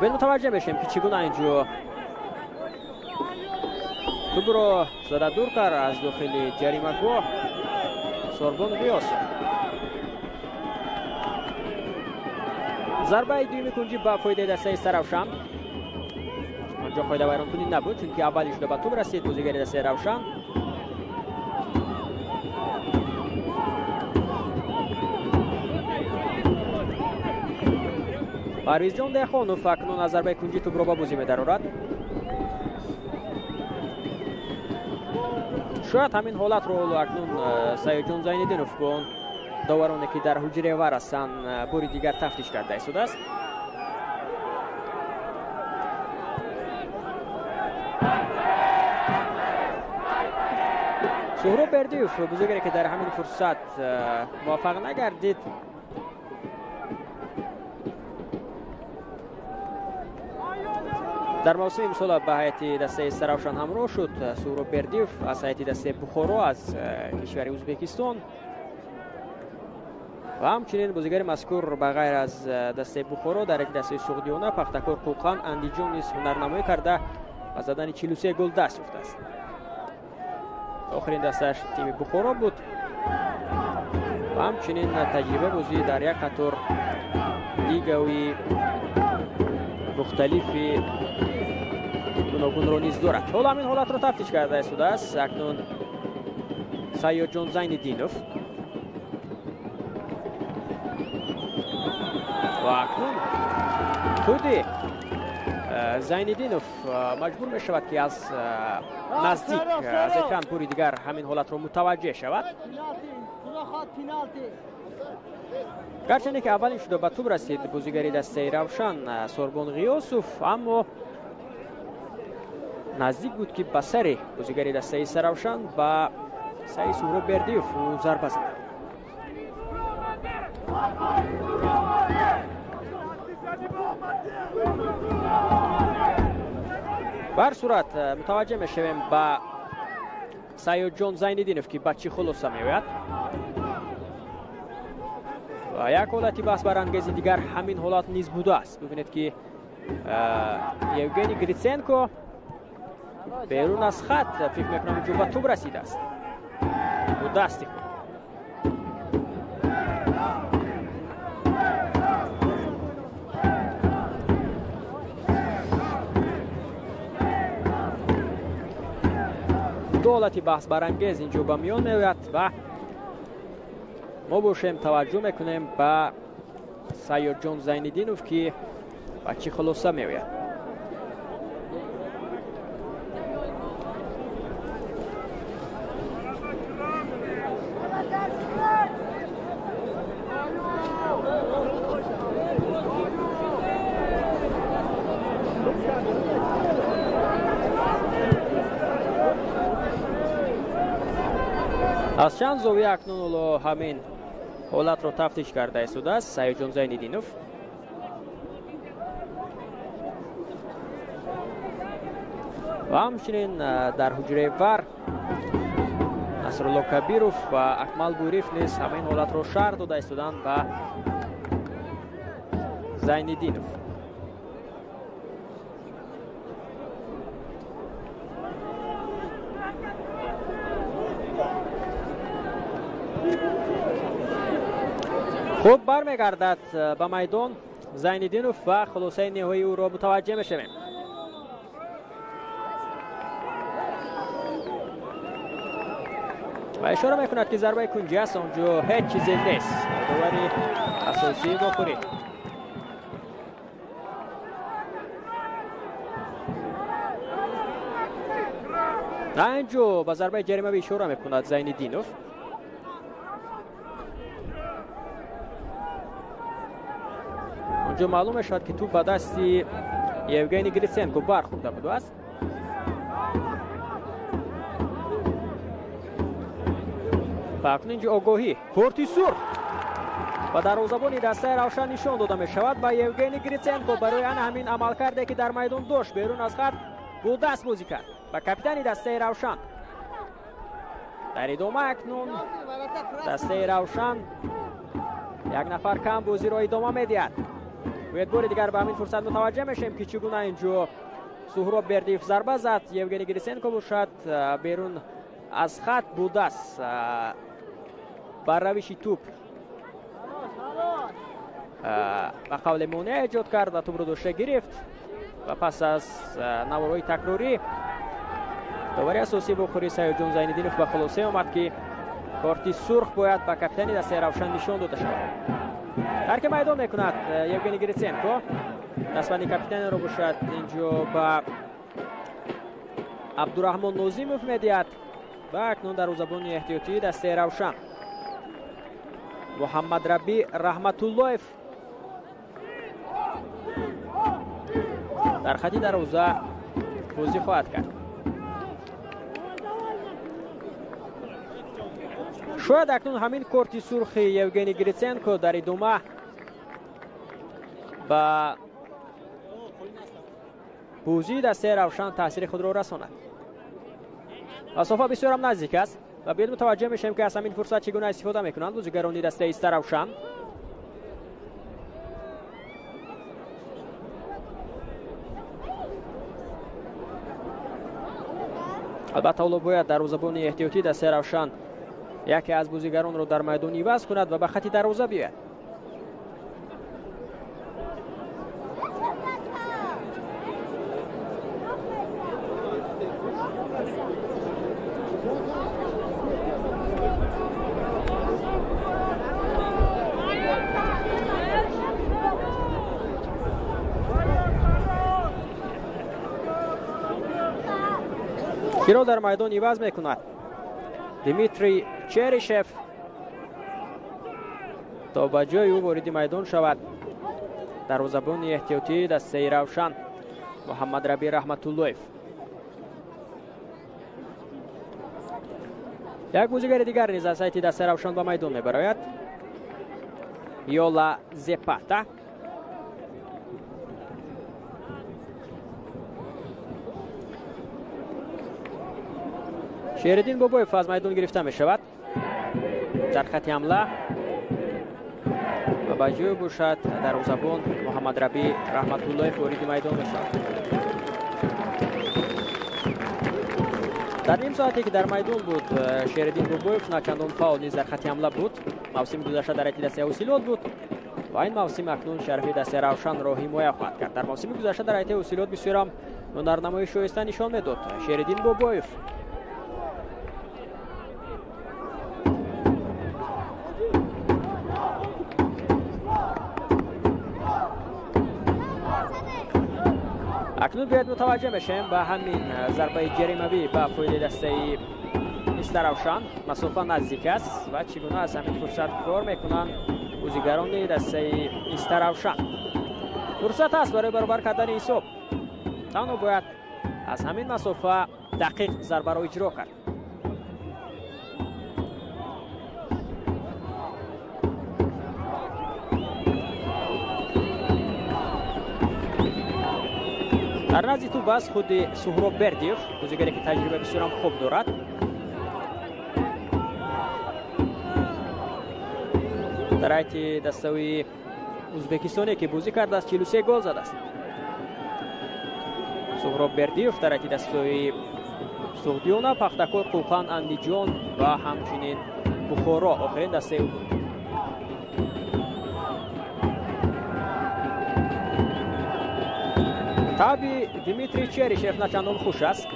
Бояд мутаваҷҷеҳ мешавем ки чӣ гуна инҷо тӯбро зада дур кард аз дохили ҷаримагоҳ Сорбон Ғиёсов. Зарбаи дуюми кунҷӣ ба фоидаи дастаи Равшан. Онҷо қоидавайронкунӣ набуд, чунки аввали шуда ба тӯб расид бозигари дастаи Равшан. Парвизҷон Деҳқонов акнун аз зарбаи кунҷӣ тӯбро ба бозӣ медарорад. Шояд ҳамин ҳолатро ҳоло акнун Саидҷон Зайниддинов бо он довароне ки дар ҳуҷраи вар ҳастанд бори дигар тафтиш карда истодааст. Суҳроб Бердиев бозигаре ки дар ҳамин фурсат муваффақ нагардид, дар мавсими имсола ба ҳайати дастаи Равшан ҳамроҳ шуд. Суҳроб Бердиев аз ҳайати дастаи Бухоро аз кишвари Ӯзбекистон ва ҳамчунин бозигари мазкур ба ғайр аз дастаи Бухоро дар як дастаи Суғдиёна, Пахтакор, Қӯқанд, Андиҷон низ ҳунарнамоӣ карда ба задани 43 гол даст ёфтааст. Охирин дастааш тими Бухоро буд ва ҳамчунин таҷрибаи бозӣ дар як қатор лигаҳои мухталифи гуногунро низ дорад. Ҳоло ҳамин ҳолатро тафтиш карда истодааст акнун Саёдҷон Зайниддинов ва акнун худи Зайниддинов маҷбур мешавад, ки аз наздик аз экран бори дигар ҳамин ҳолатро мутаваҷҷеҳ шавад. Гарчанде ки аввалин шуда ба тӯб расид бозигари дастаи Равшан Сорбон Ғиёсов, аммо наздик буд, ки ба сари бозигари дастаи Истаравшан, ба сари Суҳроб Бердиев зарба зад. Ба ҳар сурат, мутаваҷҷеҳ мешавем ба Сайёдҷон Зайниддинов, ки ба чӣ хулоса меояд. Ва як ҳолати баҳсбарангези дигар ҳамин ҳолат низ будааст. Бибинед, ки Евгений Гриценко берун аз хат, фикр мекунам, инҷо ба тӯб расидааст бо дасти худ. Ду ҳолати баҳсбарангез инҷо ба миён меояд ва мо бошем таваҷҷӯҳ мекунем ба Сайёдҷон Зайниддинов, ки ба чӣ хулоса меояд. Аз чанд зовия акнун ҳоло ҳамин ҳолатро тафтиш карда истодааст Сайёдҷон Зайниддинов. Ва ҳамчунин дар ҳуҷраи ВАР Насрулло Кабиров ва Акмал Буриев низ ҳамин ҳолатро шарҳ дода истоданд ба Зайниддинов. Хуб, бармегардад ба майдон Зайниддинов ва хулосаи ниҳоии ӯро мутаваҷҷеҳ мешавем. Ва ишора мекунад, ки зарбаи кунҷӣ аст, он ҷо ҳеҷ чизе нест. Довари асосии вохӯрӣ. На, инҷо ба зарбаи ҷаримавӣ ишора мекунад Зайниддинов. Онҷо маълум мешавад, ки тӯб ба дасти Евгений Гриценко бархӯрда будааст. Ва акнун инҷо огоҳӣ, корти сурх ба дарвозабони дастаи Равшан нишон дода мешавад ба Евгений Гриценко барои ана ҳамин амалкарде, ки дар майдон дошт, берун аз хат бо даст бозӣ кард ба капитани дастаи Равшан. Дар идома акнун дастаи Равшан як нафар кам бозиро идома медиҳад. Бояд бори дигар ба ҳамин фурсат мутаваҷҷеҳ мешавем, ки чӣ гуна инҷо Суҳроб Бердиев зарба зад. Евгений Гриценко бошад берун аз хат будааст бар равиши тӯб ба қавле монеа эҷод кард ва тӯбро дошта гирифт. Ва пас аз наворҳои такрорӣ довари асосии вохӯрӣ Сайёдҷон Зайниддинов ба хулоса омад, ки корти сурх бояд ба капитани дастаи Равшан нишон дода шавад. Тарки майдон мекунад Евгений Гриценко. Дастбанди капитанро бошад инҷо ба Абдураҳмон Нозимов медиҳад ва акнун дарвозабони эҳтиётии дастаи Равшан Муҳаммадраби Раҳматуллоев дар хати дарвоза бозӣ хоҳад кард. Шояд акнун ҳамин корти сурхи Евгений Гриценко дар идома ба бозии дастаи Равшан таъсири худро расонад. Масофа бисёрам наздик аст ва биёед мутаваҷҷеҳ мешавем, ки аз ҳамин фурсат чӣ гуна истифода мекунанд бозигарони дастаи Истаравшан. Албатта, ҳоло бояд дарвозабони эҳтиётии дастаи Равшан яке аз бозигаронро дар майдон иваз кунад ва ба хати дарвоза биёяд. Киро дар майдон иваз мекунад? Дмитрий Черишев то ба ҷои ӯ вориди майдон шавад дарвозабони эҳтиётии дастаи Равшан Муҳаммадраби Раҳматуллоев. Як бозигари дигар низ аз ҳайати дастаи Равшан ба майдон мебарояд. Йола Зепата. Шериддин Бобоев аз майдон гирифта мешавад дар хати ҳамла ва ба ҷой бошад дарвозабон Муҳаммадраби Раҳматуллоев вориди майдон мешавад. Дар ним соате ки дар майдон буд Шериддин Бобоев начандон фаъол низ дар хати ҳамла буд. Мавсими гузашта дар ҳайати дастаи Ҳосилот буд ва ин мавсим акнун шарафи дастаи Равшанро ҳимоя хоҳад кард. Дар мавсими гузашта дар ҳайати Ҳосилот бисёрам ҳунарнамоии шоиста нишон медод Шериддин Бобоев. Акнун биёед мутаваҷҷеҳ мешавем ба ҳамин зарбаи ҷаримавӣ ба фоидаи дастаи Истаравшан. Масофа наздик аст ва чӣ гуна аз ҳамин фурсат кор мекунанд бозигарони дастаи Истаравшан. Фурсат аст барои баробар кардани ҳисоб. Танҳо бояд аз ҳамин масофа дақиқ зарбаро иҷро кард. Дар назди тӯб аст худи Суҳроб Бердиев, бозигаре ки таҷриба бисёрам хуб дорад. Дар ҳайати дастаи Ӯзбекистоне ки бозӣ кардааст 43 гол задааст. Суҳроб Бердиев дар ҳайати дастаи Суғдиёна, Пахтакор, Қӯқанд, Андиҷон ва ҳамчунин Бухоро охирин дастаи ӯ буд. Таби Дмитрий Черишев начандон хуш аст.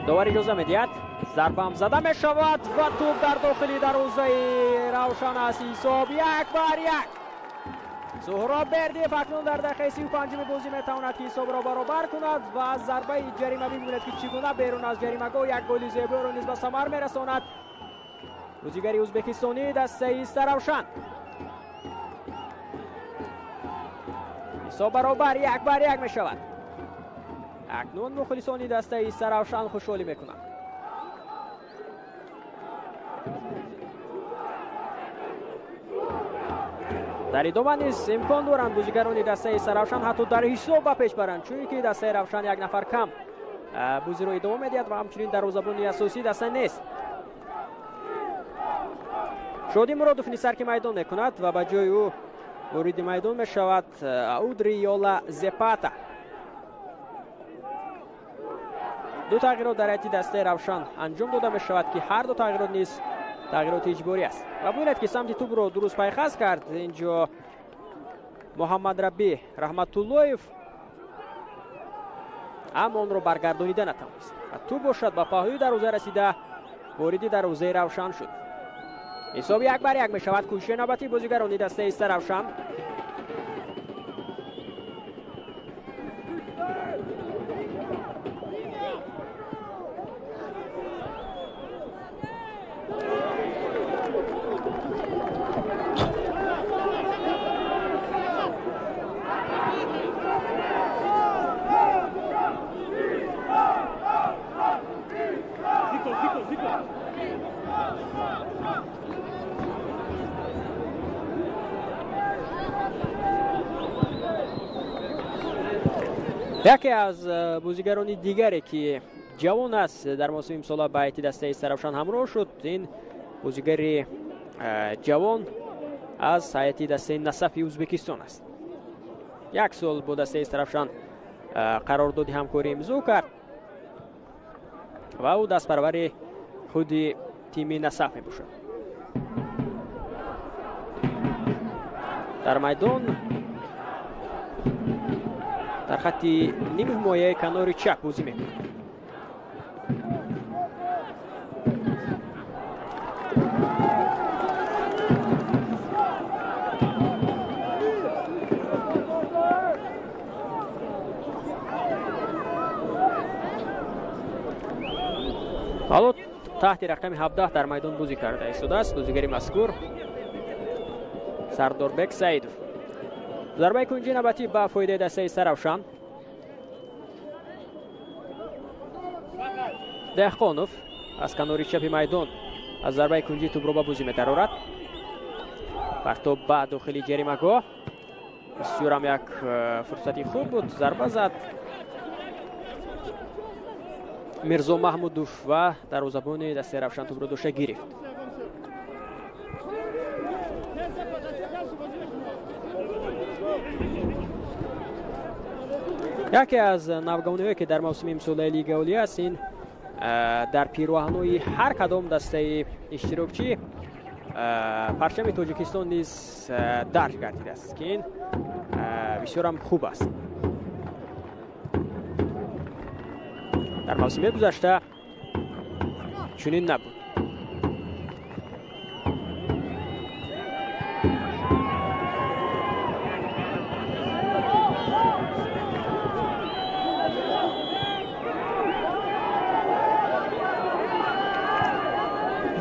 Довар иҷоза медиҳад. Зарбаам зада мешавад ва тӯб дар дохили дарвозаи Равшан аст. Ҳисоб 1-1. Суҳроб Бердиев акнун дар дақиқаи 35-уми бозӣ метавонад ки ҳисобро баробар кунад ва аз зарбаи ҷаримавӣ бибинад ки чӣ гуна берун аз ҷаримагоҳ як голи зеборо низ ба самар мерасонад бозигари ӯзбекистонии дастаи Истаравшан. Ҳисоб баробар 1-1 мешавад. Акнун мухлисони дастаи Истаравшан хушҳолӣ мекунанд. Дар идома низ имкон доранд бозигарони дастаи Истаравшан ҳатто дар ҳисоб ба пеш баранд, чунки дастаи Равшан як нафар кам бозиро идома медиҳад ва ҳамчунин дарвозабони асосии даста нест. Шодӣ Муродов низ сарки майдон мекунад ва ба ҷои ӯ вориди майдон мешавад Аудри Йола Зепата. Ду тағйирот дар ҳайати дастаи Равшан анҷом дода мешавад ки ҳар ду тағйирот низ тағйироти иҷборӣ аст. Ва бубинед ки самти тӯбро дуруст пайхас кард инҷо Муҳаммадраби Раҳматуллоев, аммо онро баргардонида натавонист ва тӯб бошад ба паҳлӯи дарвоза расида вориди дарвозаи Равшан шуд. Ҳисоб 1-1 мешавад. Кӯшиши навбатии бозигарони дастаи Истаравшан. Яке аз бозигарони дигаре ки ҷавон аст дар мавсими имсола ба ҳайати дастаи Истаравшан ҳамроҳ шуд, ин бозигари ҷавон аз ҳайати дастаи Насафи Ӯзбекистон аст. Як сол бо дастаи Истаравшан қарордоди ҳамкорӣ имзо кард ва ӯ дастпарвари худи тими Насаф мебошад. Дар майдон дар хатти нимҳимояи канори чап бозӣ мекунад. Таҳти рақами 17 дар майдон бозӣ карда истодааст бозигари мазкур Сардорбек Саидов. Зарбаи кунҷи навбатӣ ба фоидаи дастаи Истаравшан. Деҳқонов аз канори чапи майдон аз зарбаи кунҷи тӯбро ба бозӣ метарорад. Партоб ба дохили ҷаримагоҳ. Бисёрам як фурсати хуб буд. Зарба зад Мирзо Маҳмудов ва дарвозабони дастаи Равшан тӯбро дошта гирифт. Яке аз навгавониҳое ки дар мавсими имсолаи Лигаи Олӣ аст, ин дар пироҳанҳои ҳар кадом дастаи иштирокчӣ парчами Тоҷикистон низ дарҷ гардидааст, ки ин бисёрам хуб аст. Дар мавсими гузашта чунин набуд.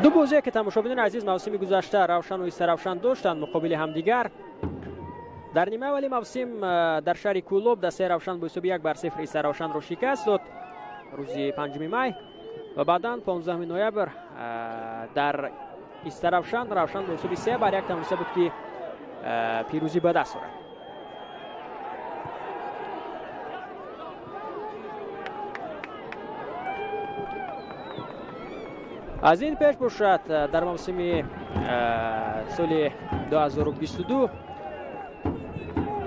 Ду бозие ки тамошобинони азиз мавсими гузашта Равшану Истаравшан доштанд муқобили ҳамдигар. Дар нимаи аввали мавсим дар шаҳри Кӯлоб дастаи Равшан бо ҳисоби 1-0 Истаравшанро шикаст дод рӯзи 5 май ва баъдан 15 ноябр дар Истаравшан Равшан бо ҳисоби 3-1 тавониста буд ки пирӯзӣ ба даст орад. Аз ин пеш бошад дар мавсими соли 2022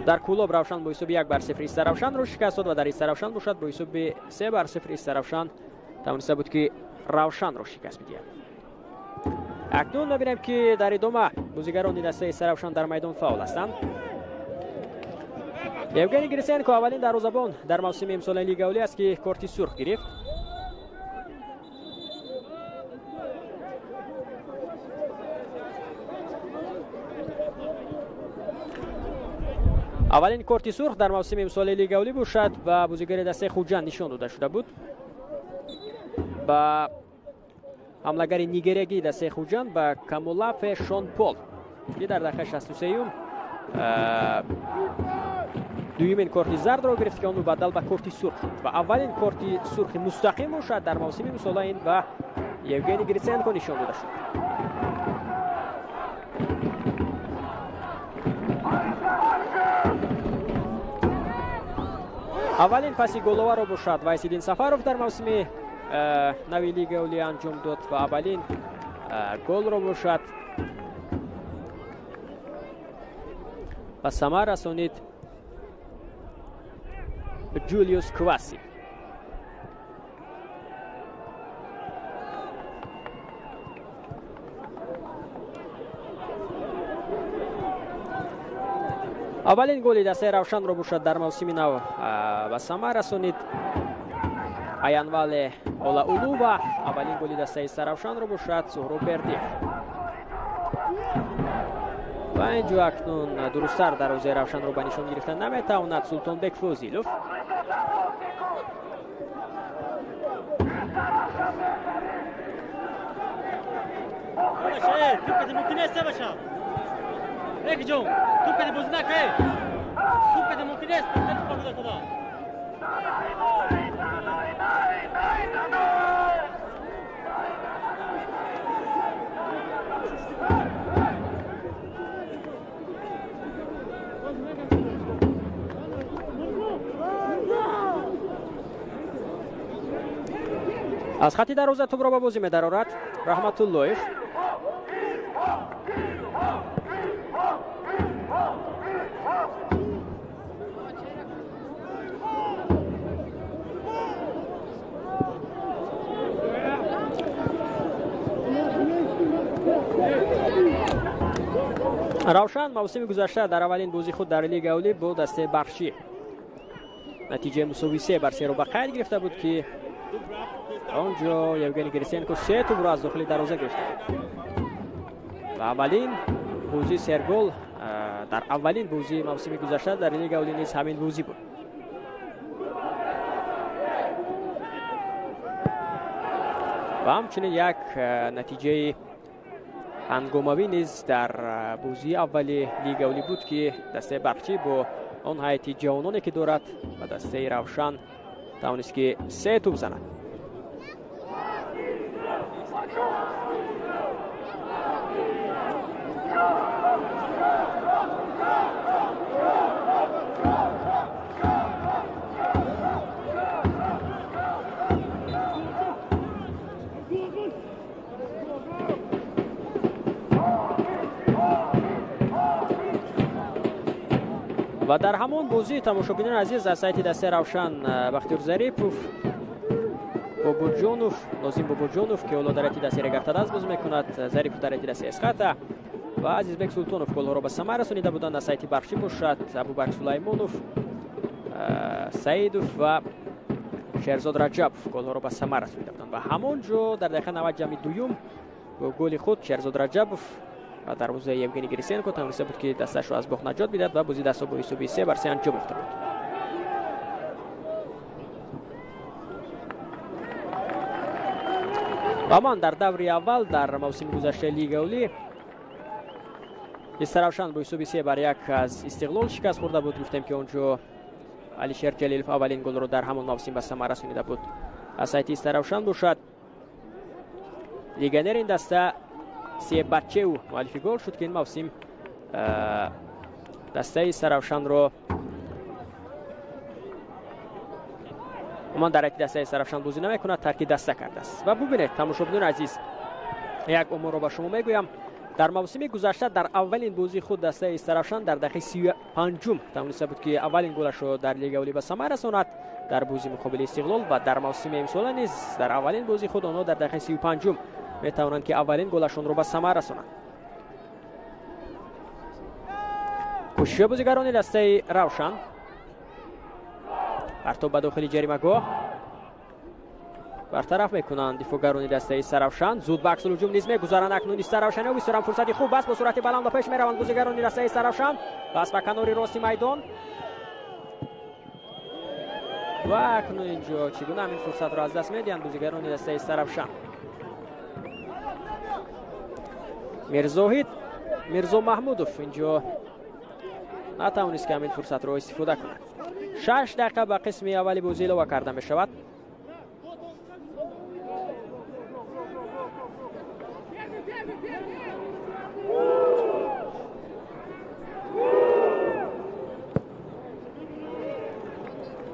дар Кӯлоб Равшан бо ҳисоби 1-0 Истаравшанро шикаст дод ва дар Истаравшан бошад бо ҳисоби 3-0 Истаравшан тавониста буд ки Равшанро шикаст бидиҳад. Акнун мебинем ки дар идома бозигарони дастаи Истаравшан дар майдон фаъол ҳастанд. Евгений Гриценко аввалин дарвозабон дар мавсими имсолаи Лигаи Олӣ аст ки корти сурх гирифт. Аввалин корти сурх дар мавсими имсолаи Лигаи Олӣ бошад ба бозигари дастаи Хуҷанд нишон дода шуда буд. Ба ҳамлагари нигерягии дастаи Хуҷанд ба Камулафе Шон Пол ки дар дақиқаи 63-юм дуюмин корти зардро гирифт ки он мубаддал ба корти сурх шуд ва аввалин корти сурхи мустақим бошад дар мавсими имсола ин ба Евгений Гриценко нишон дода шуд. Аввалин паси головаро бошад Вайсиддин Сафаров дар мавсими нави Лигаи Олӣ анҷом дод ва аввалин голро бошад ба самар расонид Ҷулиус Кваси. Аввалин голи дастаи Равшанро бошад дар мавсими нав ба самар расонид Аянвале Олаулува. Аввалин голи дастаи Истаравшанро бошад Суҳроб Бердиев. Ва инҷо акнун дурусттар дарвозаи Равшанро ба нишон гирифта наметавонад Султонбек Фозилов. Аз хати дарвоза тӯбро ба бозӣ медарорад Раҳматуллоев. Равшан мавсими гузашта дар аввалин бозии худ дар Лигаи Олӣ бо дастаи Бахшӣ натиҷаи мусовии 3-3 ба қайд гирифта буд ки он ҷо Евгений Гриценко се тӯбро аз дохили дарвоза гирифта ва аввалин бозии сергол дар аввалин бозии мавсими гузашта дар Лигаи Олӣ низ ҳамин бозӣ буд. Ва ҳамчунин як натиҷаи ҳангомавӣ низ дар бозии аввали Лигаи Олӣ буд, ки дастаи Барқчӣ бо он ҳайати ҷавононе ки дорад ба дастаи Равшан тавонист ки 3 тӯб занад. Ва дар ҳамон бозӣ, тамошобинони азиз, аз сайти дастаи Равшан Бахтиёр Зарипов, Бобоҷонов, Нозим Бобоҷонов, ки ҳоло дар ҳайати дастаи Регар-ТадАЗ бозӣ мекунад, Зарипов дар ҳайати дастаи Эсхата ва Азизбек Султонов голҳоро ба самар расонида буданд. Аз сайти Барқчӣ бошад Абубакр Сулаймонов, Саидов ва Шерзод Раҷабов голҳоро ба самар расонида буданд. Ва ҳамон ҷо дар дақиқаи 90 ҷамъи дуюм бо голи худ Шерзод Раҷабов ва дарвозаи Евгений Грисенко тавониста буд, ки дасташро аз бохт наҷот бидиҳад ва бозии дастҳо бо ҳисоби 3-3 анҷом ёфта буд. Ва ман дар даври аввал дар мавсими гузаштаи Лигаи Олӣ Истаравшан бо ҳисоби 3-1 аз Истиқлол шикаст хӯрда буд. Гуфтем, ки он ҷо Алишер Ҷалилов аввалин голро дар ҳамон мавсим ба самар расонида буд. Аз сайти Истаравшан бошад легионери ин даста Себачев муаллифи гол шуд, ки ин мавсим дастаи Саравшанро умуман дар ҳайати дастаи Саравшан бозӣ намекунад, тарки даста кардааст. Ва бубинед, тамошобинони азиз, як оморро ба шумо мегӯям. Дар мавсими гузашта дар аввалин бозии худ дастаи Саравшан дар дақиқаи 35 тавониста буд, ки аввалин голашро дар Лигаи Олӣ ба самар расонад дар бозии муқобили Истиқлол. Ва дар мавсими имсола низ дар аввалин бозии худ онҳо дар дақиқаи 35 метавонанд, ки аввалин голашонро ба самар расонанд. Кӯшиши бозигарони дастаи Равшан, партоб ба дохили ҷаримагоҳ, бартараф мекунанд дифоъгарони дастаи Саравшан. Зуд ба аксулҳуҷум низ мегузаранд акнун Саравшаниҳо. Бисёрам фурсати хуб аст, бо суръати баланд ба пеш мераванд бозигарони дастаи Саравшан. Пас ба канори рости майдон ва акнун инҷо чӣ гуна ҳамин фурсатро аз даст медиҳанд бозигарони дастаи Саравшан. Мирзоҳид Мирзо Маҳмудов инҷо натавонист, ки ҳамин фурсатро истифода кунад. 6 дақиқа ба қисми аввали бозӣ илова карда мешавад.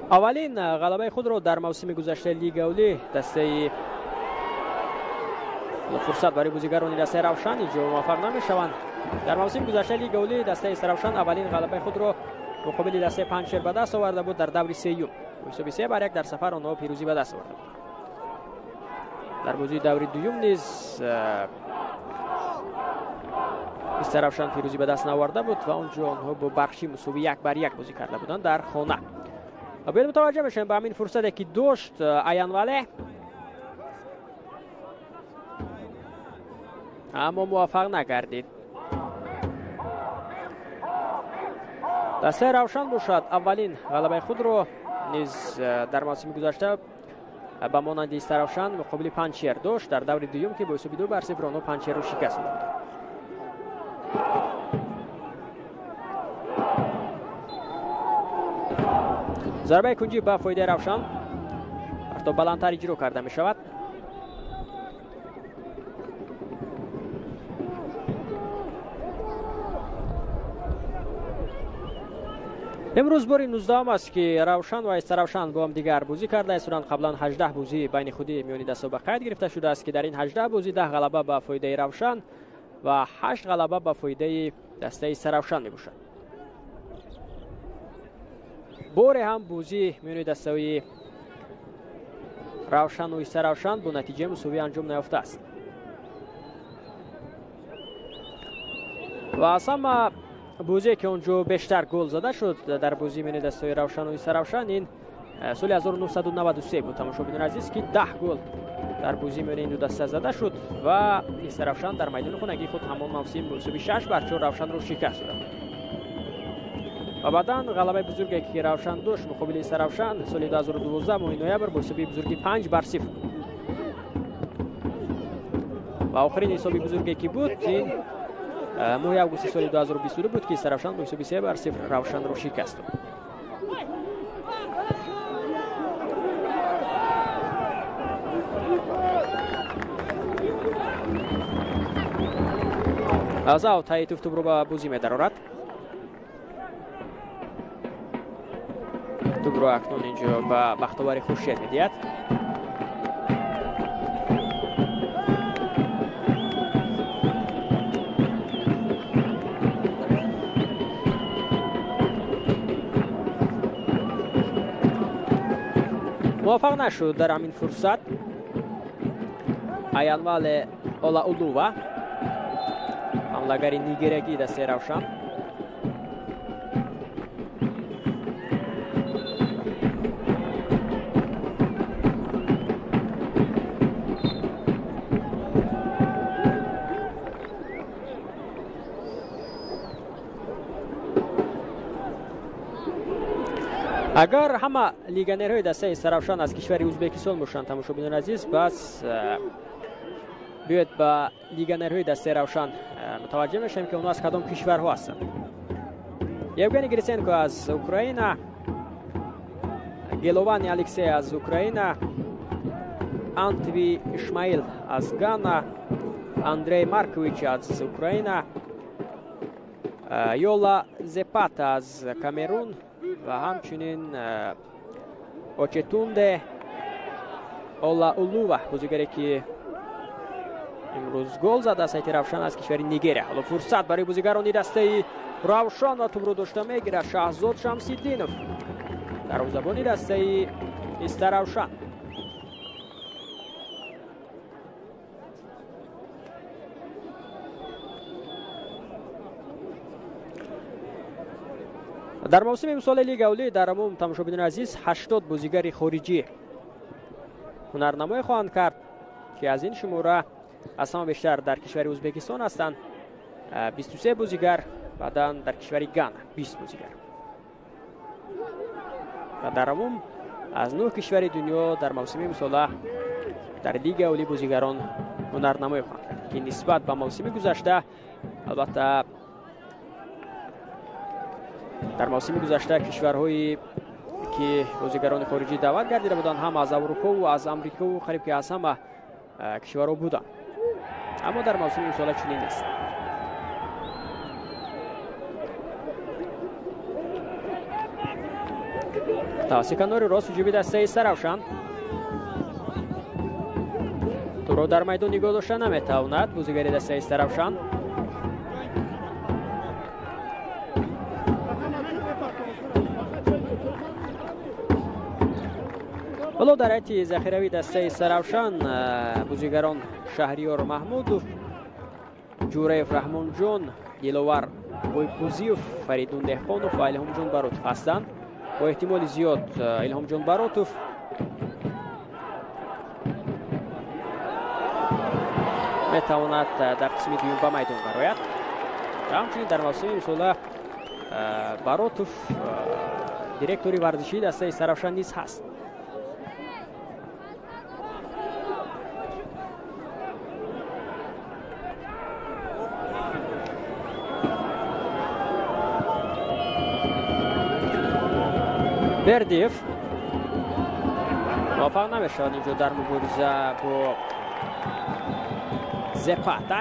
Аввалин ғалабаи худро дар мавсими гузаштаи Лигаи Олӣ дастаи фурсат барои бозигарони дастаи Равшан инҷо муваффақ намешаванд. Дар мавсими гузаштаи Лигаи Олӣ дастаи Равшан аввалин ғалабаи худро муқобили дастаи Панҷшер ба даст оварда буд дар даври сеюм. Бо ҳисоби 3-1 дар сафар онҳо пирӯзӣ ба даст оварда буд. Дар бозии даври дуюм низ Истаравшан пирӯзӣ ба даст наоварда буд ва он ҷо онҳо бо Барқчӣ мусовӣ 1-1 бозӣ карда буданд дар хона. Ва биёед мутаваҷҷеҳ мешавем ба ҳамин фурсате, ки дошт Аянвале, аммо муваффақ нагардид. Дастаи Равшан бошад аввалин ғалабаи худро низ дар мавсими гузашта ба монанди Истаравшан муқобили Панҷшер дошт дар даври дуюм, ки бо ҳисоби 2-0 онҳо Панҷшерро шикаст доданд. Зарбаи кунҷӣ ба фоидаи Равшан, партоб баландтар иҷро карда мешавад. Имрӯз бори 19 аст, ки Равшан ва Истаравшан бо ҳамдигар бозӣ карда истоданд. Қаблан 18 бозӣ байни худӣ миёни дастҳо ба қайд гирифта шудааст, ки дар ин 18 бозӣ 10 ғалаба ба фоидаи Равшан ва 8 ғалаба ба фоидаи дастаи Истаравшан мебошад. Боре ҳам бозӣ миёни дастаҳои Равшану Истаравшан бо натиҷаи мусовӣ анҷом наёфтааст. Ва аз ҳама бозие, ки он ҷо бештар гол зада шуд дар бозии миёни дастаҳои Равшану Истаравшан, ин соли 1993 буд, тамошобинони азиз, ки 10 гол дар бозии миёни ин ду даста зада шуд ва Истаравшан дар майдони хонагии худ ҳамон мавсим бо ҳисоби 6-4 Равшанро шикаст дода буд. Ва баъдан ғалабаи бузурге, ки Равшан дошт муқобили Истаравшан соли 2012 моҳи ноябр бо ҳисоби бузурги 5-0. Ва охирин ҳисоби бузурге ки буд, ин моҳи августи соли 2022 буд, ки Истаравшан бо ҳисоби 3-0 Равшанро шикаст дод. Аз аут Ҳаитов тӯбро ба бозӣ медарорад. Тӯбро акнун инҷо ба Бахтовари Хуршед медиҳад. Муваффақ нашуд дар ҳамин фурсат Аянвале Олаулува, ҳамлагари нигерагӣ дастаи Равшан. Агар ҳама легионерҳои дастаи Истаравшан аз кишвари Ӯзбекистон бошанд, тамошобинони азиз, бас биёед ба легионерҳои дастаи Равшан мутаваҷҷеҳ мешавем, ки онҳо аз кадом кишварҳо ҳастанд. Евгений Гриценко аз Украина, Геловани Алексей аз Украина, Антви Ишмаил аз Гана, Андрей Маркович аз Украина, Йола Зепата аз Камерун ва ҳамчунин Очетунде Олаулува, бозигаре ки имрӯз гол зад аз ҳайати Равшан аз кишвари Нигерия. Ҳоло фурсат барои бозигарони дастаи Равшан ва тӯбро дошта мегирад Шаҳзод Шамсиддинов, дарвозабони дастаи Истаравшан. Дар мавсими имсоли Лига Олӣ дар умум, тамошобинони азиз, 80 бозигари хориҷӣ ҳунарнамоӣ хоҳанд кард, ки аз ин шумора аз ҳама бештар дар кишвари Ӯзбекистон ҳастанд 23 бозигар, баъдан дар кишвари Гана 20 бозигар. Ва дар умум аз 9 кишвари дунё дар мавсими имсола дар Лига Олӣ бозигарон ҳунарнамоӣ хоҳанд кард, ки нисбат ба мавсими гузашта, албатта дар мавсими гузашта кишварҳое ки бозигарони хориҷӣ даъват гардида буданд, ҳама аз Аврупову аз Амрикову қариб ки аз ҳама кишварҳо буданд, аммо дар мавсими имсола чунин нест. Тавассути канори рост ҳуҷуми дастаи Истаравшан. Тӯбро дар майдон нигоҳ дошта наметавонад бозигари дастаи Истаравшан. Ҳоло дар ҳайати захиравии дастаи Истаравшан бозигарон Шаҳриёр Маҳмудов, Ҷураев Раҳмонҷон, Диловар Бойкузиев, Фаридун Деҳқонов ва Илҳомҷон Баротов ҳастанд. Бо эҳтимоли зиёд Илҳомҷон Баротов метавонад дар қисми дуюм ба майдон барояд. Ҳамчунин дар мавсими имсола Баротов директори варзишии дастаи Истаравшан низ ҳаст. Бердиев муваффақ намешавад инҷо дар мубориза бо Зепата.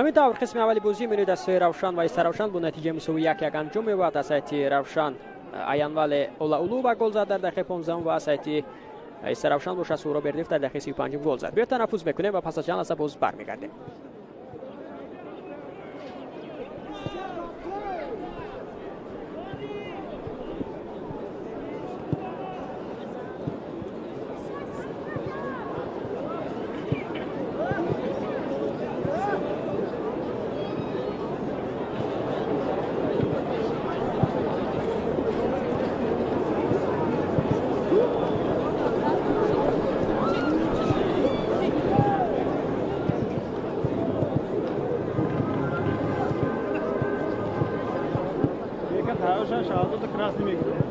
Ҳамин тавр қисми аввали бозӣ миёни дастаҳои Равшан ва Истаравшан бо натиҷаи мусовии 1-1 анҷом меёбад. Аз ҳайати Равшан Аянвале Олаулува гол зад дар дақиқаи 15 ва аз ҳайати Истаравшан бошад Суҳроб Бердиев дар дақиқаи 35 гол зад. Биё танаффус мекунем ва пас аз чанд лаҳза боз бармегардем. Равшан Шаҳзода красный мегирад.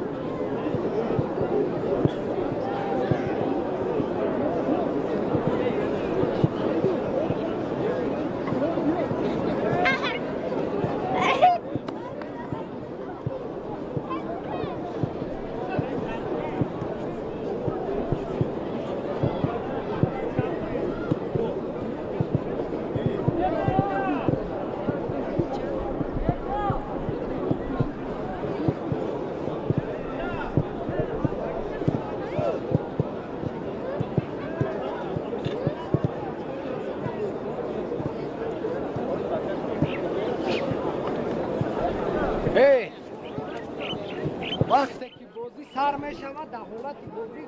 Вақте ки бозӣ сар мешавад, дар ҳолати бозӣ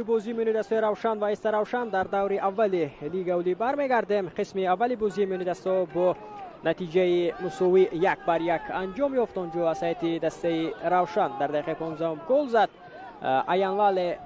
Бозии миёни дастаи Равшан ва Истаравшан дар даври аввали Лигаи Олӣ бармегардем. Қисми аввали бозии миёни дастаҳо бо натиҷаи мусовӣ 1-1 анҷом ёфт. Он ҷо аз ҳайати дастаи Равшан дар дақиқаи 15 гол зад Аянвале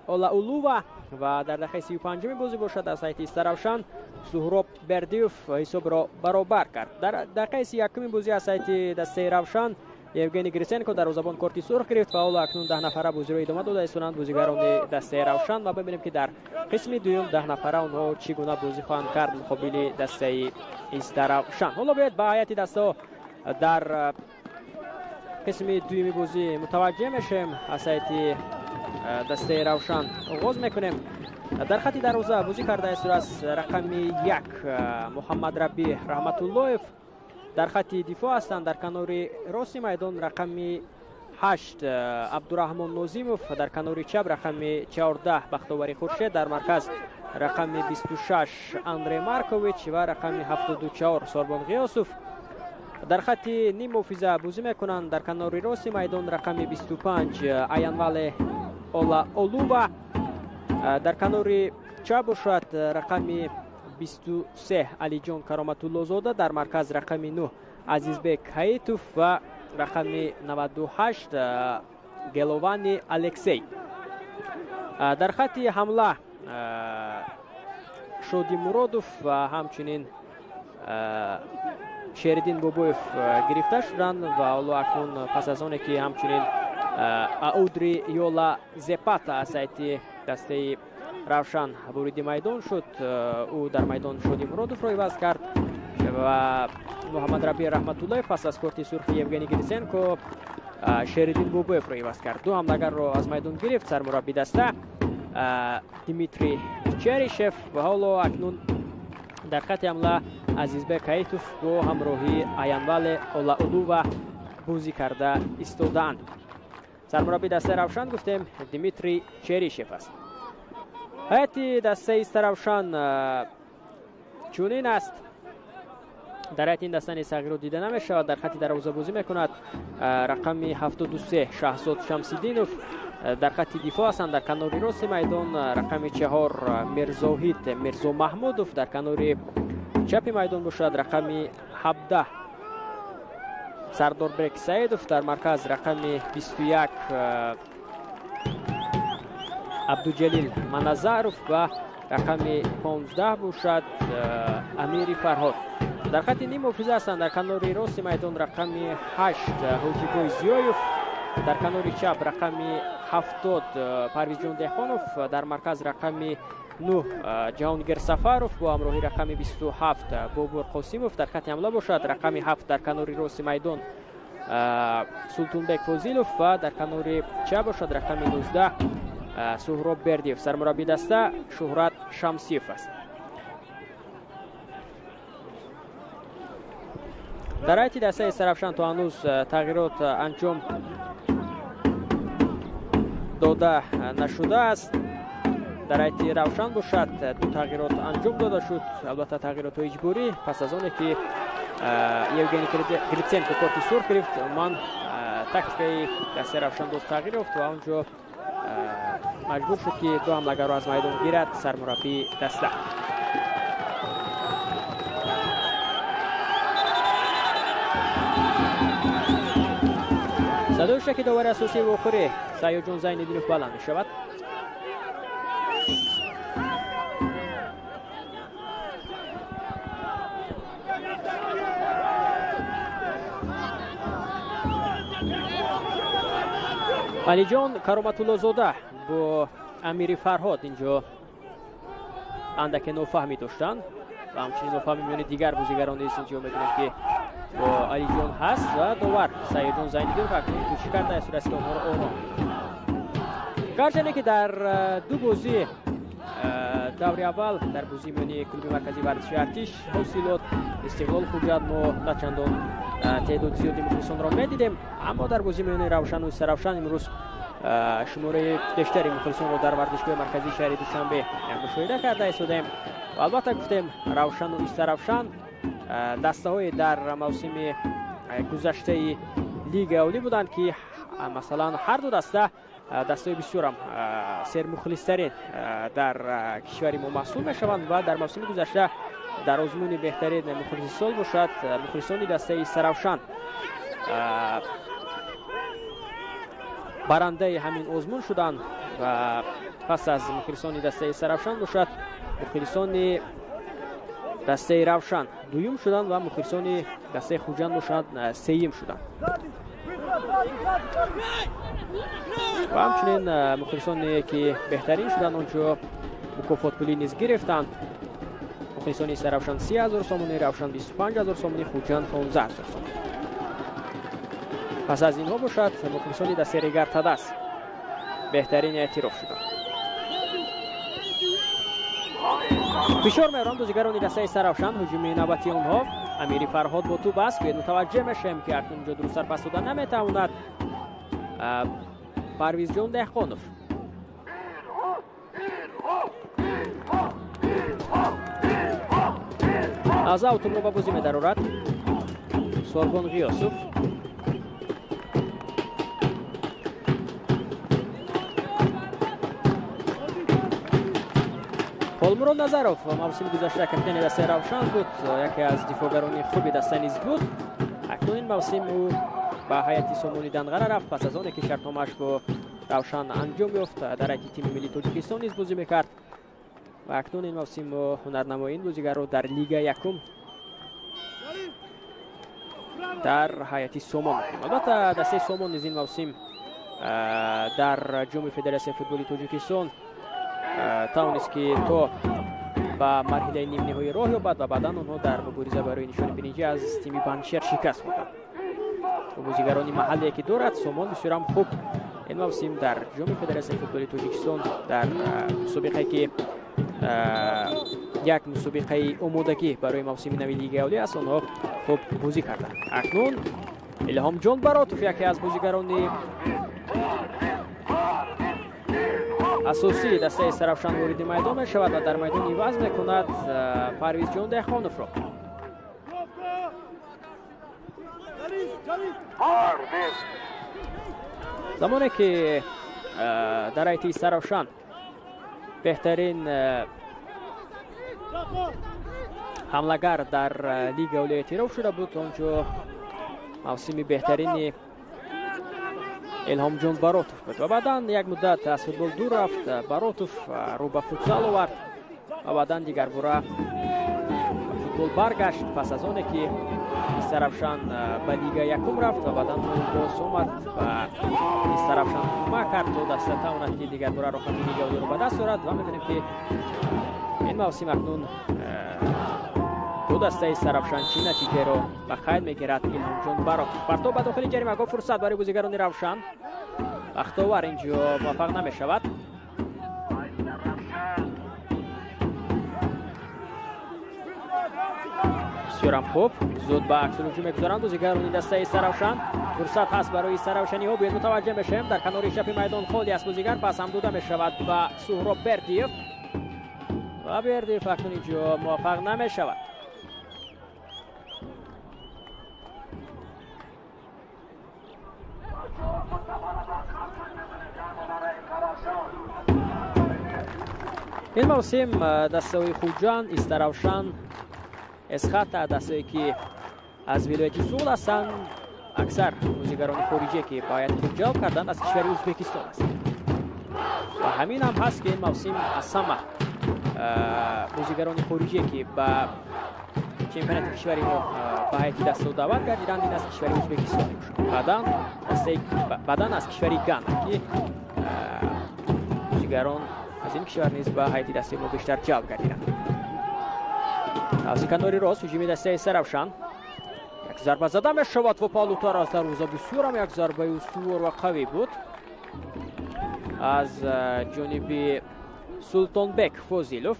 Олаулува ва дар дақиқаи 35 бозӣ бошад аз ҳайати Истаравшан Суҳроб Бердиев ҳисобро баробар кард. Дар дақиқаи 31 бозӣ аз ҳайати дастаи Равшан Евгений Гриценко дарвозабон корти сурх гирифт ва ҳоло акнун 10 нафара бозиро идома дода истонанд бозигарони дастаи Равшан ва бибинем, ки дар қисми дуюм 10 нафара онҳо чӣ гуна бозӣ хоҳанд кард муқобили дастаи Истаравшан. Ҳоло биёед ба ҳайати дастаҳо дар қисми дуюми бозӣ мутаваҷҷеҳ мешавем. Аз ҳайати дастаи Равшан оғоз мекунем. Дар хати дарвоза бозӣ карда истодааст рақами 1 Муҳаммадрабӣ Раҳматуллоев. Дар хати дифоъ ҳастанд дар канори рости майдон рақами 8 Абдураҳмон Нозимов, дар канори чап рақами 14 Бахтовари Хуршед, дар марказ рақами 26 Андрей Маркович ва рақами 74 Сорбон Ғиёсов. Дар хати ниммуҳофиза бозӣ мекунанд дар канори рости майдон рақами 25 Аянвале Олаолува, дар канори чап бошад рақами 23 Алиҷон Кароматуллозода, дар марказ рақами 9 Азизбек Ҳаитов ва рақами 98 Геловани Алексей. Дар хати ҳамла Шоди Муродов ва ҳамчунин Шериддин Бобоев гирифта шуданд ва ҳоло акнун пас аз оне ки ҳамчунин Аудри Йола Зепата аз ҳайати дастаи Равшан вориди майдон шуд, ӯ дар майдон Шоди Муродовро иваз кард ва Муҳаммадрабӣ Раҳматуллоев пас аз корти сурхи Евгений Гриценко Шериддин Бобоевро иваз кард. Ду ҳамлагарро аз майдон гирифт сармурабби даста Дмитрий Черишев ва ҳоло акнун дар хати ҳамла Азизбек Ҳаитов бо ҳамроҳии Аянвале Олаулува бозӣ карда истодаанд. Сармурабби дастаи Равшан гуфтем Дмитрий Черишев аст. Ҳайати дастаи Истаравшан чунин аст. Дар ҳайати ин даста низ тағйирот дида намешавад. Дар хати дарвоза бозӣ мекунад рақами 73 Шаҳзод Шамсиддинов. Дар хати дифоъ ҳастанд дар канори рости майдон рақами 4 Мирзоҳид Мирзомаҳмудов, дар канори чапи майдон бошад рақами 17 Сардорбек Саидов, дар марказ рақами 21 Абдуҷалил Маназаров ва рақами 15 бошад Амири Фарҳод. Дар хати ниммуҳофиза ҳастанд дар канори рости майдон рақами 8 Ҳоҷибой Зиёев, дар канори чап рақами 70 Парвизҷон Деҳқонов, дар марказ рақами 9 Ҷаҳонгир Сафаров бо ҳамроҳи рақами 27 Бобур Қосимов, дар хати ҳамла бошад рақами 7 дар канори рости майдон Султонбек Фозилов ва дар канори чап бошад рақами 19 Суҳроб Бердиев. Сармурабби даста Шуҳрат Шамсиев аст. Дар ҳайати дастаи Истаравшан то ҳанӯз тағйирот анҷом дода нашудааст. Дар ҳайати Равшан бошад ду тағйирот анҷом дода шуд, албатта тағйиротҳои иҷборӣ пас аз оне ки Евгений Гриценко корти сурх гирифт, умуман тактикаи дастаи Равшан боз тағйир ёфт ва он ҷо маҷбур шуд, ки ду ҳамлагарро аз майдон гирад сармураббии даста. Садои шаки довари асосии вохӯрӣ Сайёҷон Зайниддинов баланд мешавад. Алиҷон Кароматуллозода бо Амири Фарҳод инҷо андаке нофаҳмӣ доштанд ва ҳамчунин нофаҳмӣ миёни дигар бозигарон низ инҷо мебинем, ки бо Алиҷон ҳаст ва довар Сайёҷон Зайниддинов акнун кӯшиш кардааст, ки онҳоро ором. Гарчанде ки дар ду бозӣ даври аввал дар бозии миёни клуби марказии варзиши Артиш Ҳосилот Истиқлол Хуҷанд мо на чандон теъдоди зиёди мухлисонро медидем, аммо дар бозии миёни Равшану Истаравшан имрӯз шумораи бештари мухлисонро дар варзишгоҳи марказии шаҳри Душанбе мушоҳида карда истодаем. Ва албатта гуфтем, Равшану Истаравшан дастаҳое дар мавсими гузаштаи Лигаи Олӣ буданд, ки масалан ҳар ду даста дастаҳои бисёрам сермухлистарин дар кишвари мо маҳсул мешаванд ва дар мавсими гузашта дар озмуни беҳтарин мухлиси сол бошад мухлисони дастаи Саравшан барандаи ҳамин озмун шуданд ва пас аз мухлисони дастаи Саравшан бошад мухлисони дастаи Равшан дуюм шуданд ва мухлисони дастаи Хуҷанд бошад сеюм шуданд. Ва ҳамчунин мухлисоне ки беҳтарин шуданд онҷо мукофотпулӣ низ гирифтанд. Мухлисони Саравшан 30 000 сомонӣ, Равшан 25 000 сомонӣ, Хуҷанд 15 000 сомонӣ. Пас аз инҳо бошад мухлисони дастаи Регар Тадас беҳтарин эътироф шуданд. Фишор меоранд бозигарони дастаи Саравшан. Ҳуҷуми навбати онҳо Амири Фарҳод бо тӯб аст. Биёед мутаваҷҷеҳ мешавем ки акнун инҷо дуруст сарпас дода наметавонад Парвизҷон Деҳқонов. Аз ав тӯбро ба бозӣ медарорад Сорбон Ғиёсов. Холмурод Назаров мавсими гузашта капитани дастаи Равшан буд, яке аз дифоъгарони хуби даста низ буд. Акнун ин мавсим ӯ ба ҳайати Сомони Данғара рафт пас аз оне ки шартномааш бо Равшан анҷом ёфт. Дар ҳайати тими миллии Тоҷикистон низ бозӣ мекард ва акнун ин мавсим мо ҳунарнамои ин бозигарро дар Лига якум дар ҳайати Сомон мекунем. Албатта дастаи Сомон низ ин мавсим дар ҷоми Федератсияи футболи Тоҷикистон тавонист ки то ба марҳилаи нимниҳоӣ роҳ ёбад ва баъдан онҳо дар мубориза барои нишони биринҷӣ аз тими Панҷшер шикаст хӯрданд. Бозигарони маҳаллие ки дорад Сомон бисёрам хуб ин мавсим дар ҷоми Федератсияи футболи Тоҷикистон дар мусобиқае ки як мусобиқаи омодагӣ барои мавсими нави Лигаи Олӣ аст, онҳо хуб бозӣ карданд. Акнун Илҳомҷон Баротов яке аз бозигарони асосии дастаи Саравшан вориди майдон мешавад ва дар майдон иваз мекунад Парвизҷон Деҳқоновро. Замоне ки дар ҳайати Саравшан беҳтарин ҳамлагар дар Лигаи Олӣ эътироф шуда буд, онҷо мавсими беҳтарини Илҳомҷон Баротов буд ва баъдан як муддат аз футбол дур рафт. Баротов рӯ ба футзал овард ва баъдан дигарбора ба футбол баргашт пас аз оне ки Истаравшан ба Лига якум рафт ва баъдан боз омад ба Истаравшан кӯмак кард то даста тавонад ки дигарбора роҳхати Лигаи Олиро ба даст орад ва мебинем ки ин мавсим акнун ду дастаи Саравшан чӣ натиҷаро ба қайд мегирад. Илҳомҷон Баротов партоб ба дохили ҷаримагоҳ, фурсат барои бозигарони Равшан. Бахтовар инҷо муваффақ намешавад. Бисёрам хуб, зуд ба аксулҳуҷум мегузаранд бозигарони дастаи Саравшан. Фурсат ҳаст барои саравшаниҳо. Биёед мутаваҷҷеҳ мешавем, дар канори чапи майдон холӣ аст бозигар, пас ҳам дода мешавад ба Суҳроб Бердиев ва Бердиев акнун инҷо муваффақ намешавад. Ин мавсим дастаҳои Хуҷанд, Истаравшан, Эсхата, дастае ки аз вилояти Суғд ҳастанд, аксар бозигарони хориҷие ки ба ҳайати худ ҷалб карданд аз кишвари Ӯзбекистон ҳастанд ва ҳамин ҳам ҳаст ки ин мавсим аз ҳама бозигарони хориҷие ки ба чемпионати кишвари мо ба ҳайати дастаҳо даъват гардиданд, ин аз кишвари Ӯзбекистон мебошанд. Баъдан аз кишвари Гана ки бозигарон аз ин кишвар низ ба ҳайати дастаи мо бештар ҷалб гардиданд. Аз канори рост ҳуҷуми дастаи Саравшан, як зарба зада мешавад ва паҳлӯтар аз дарвоза. Бисёрам як зарбаи устувор ва қавӣ буд аз ҷониби Султонбек Фозилов.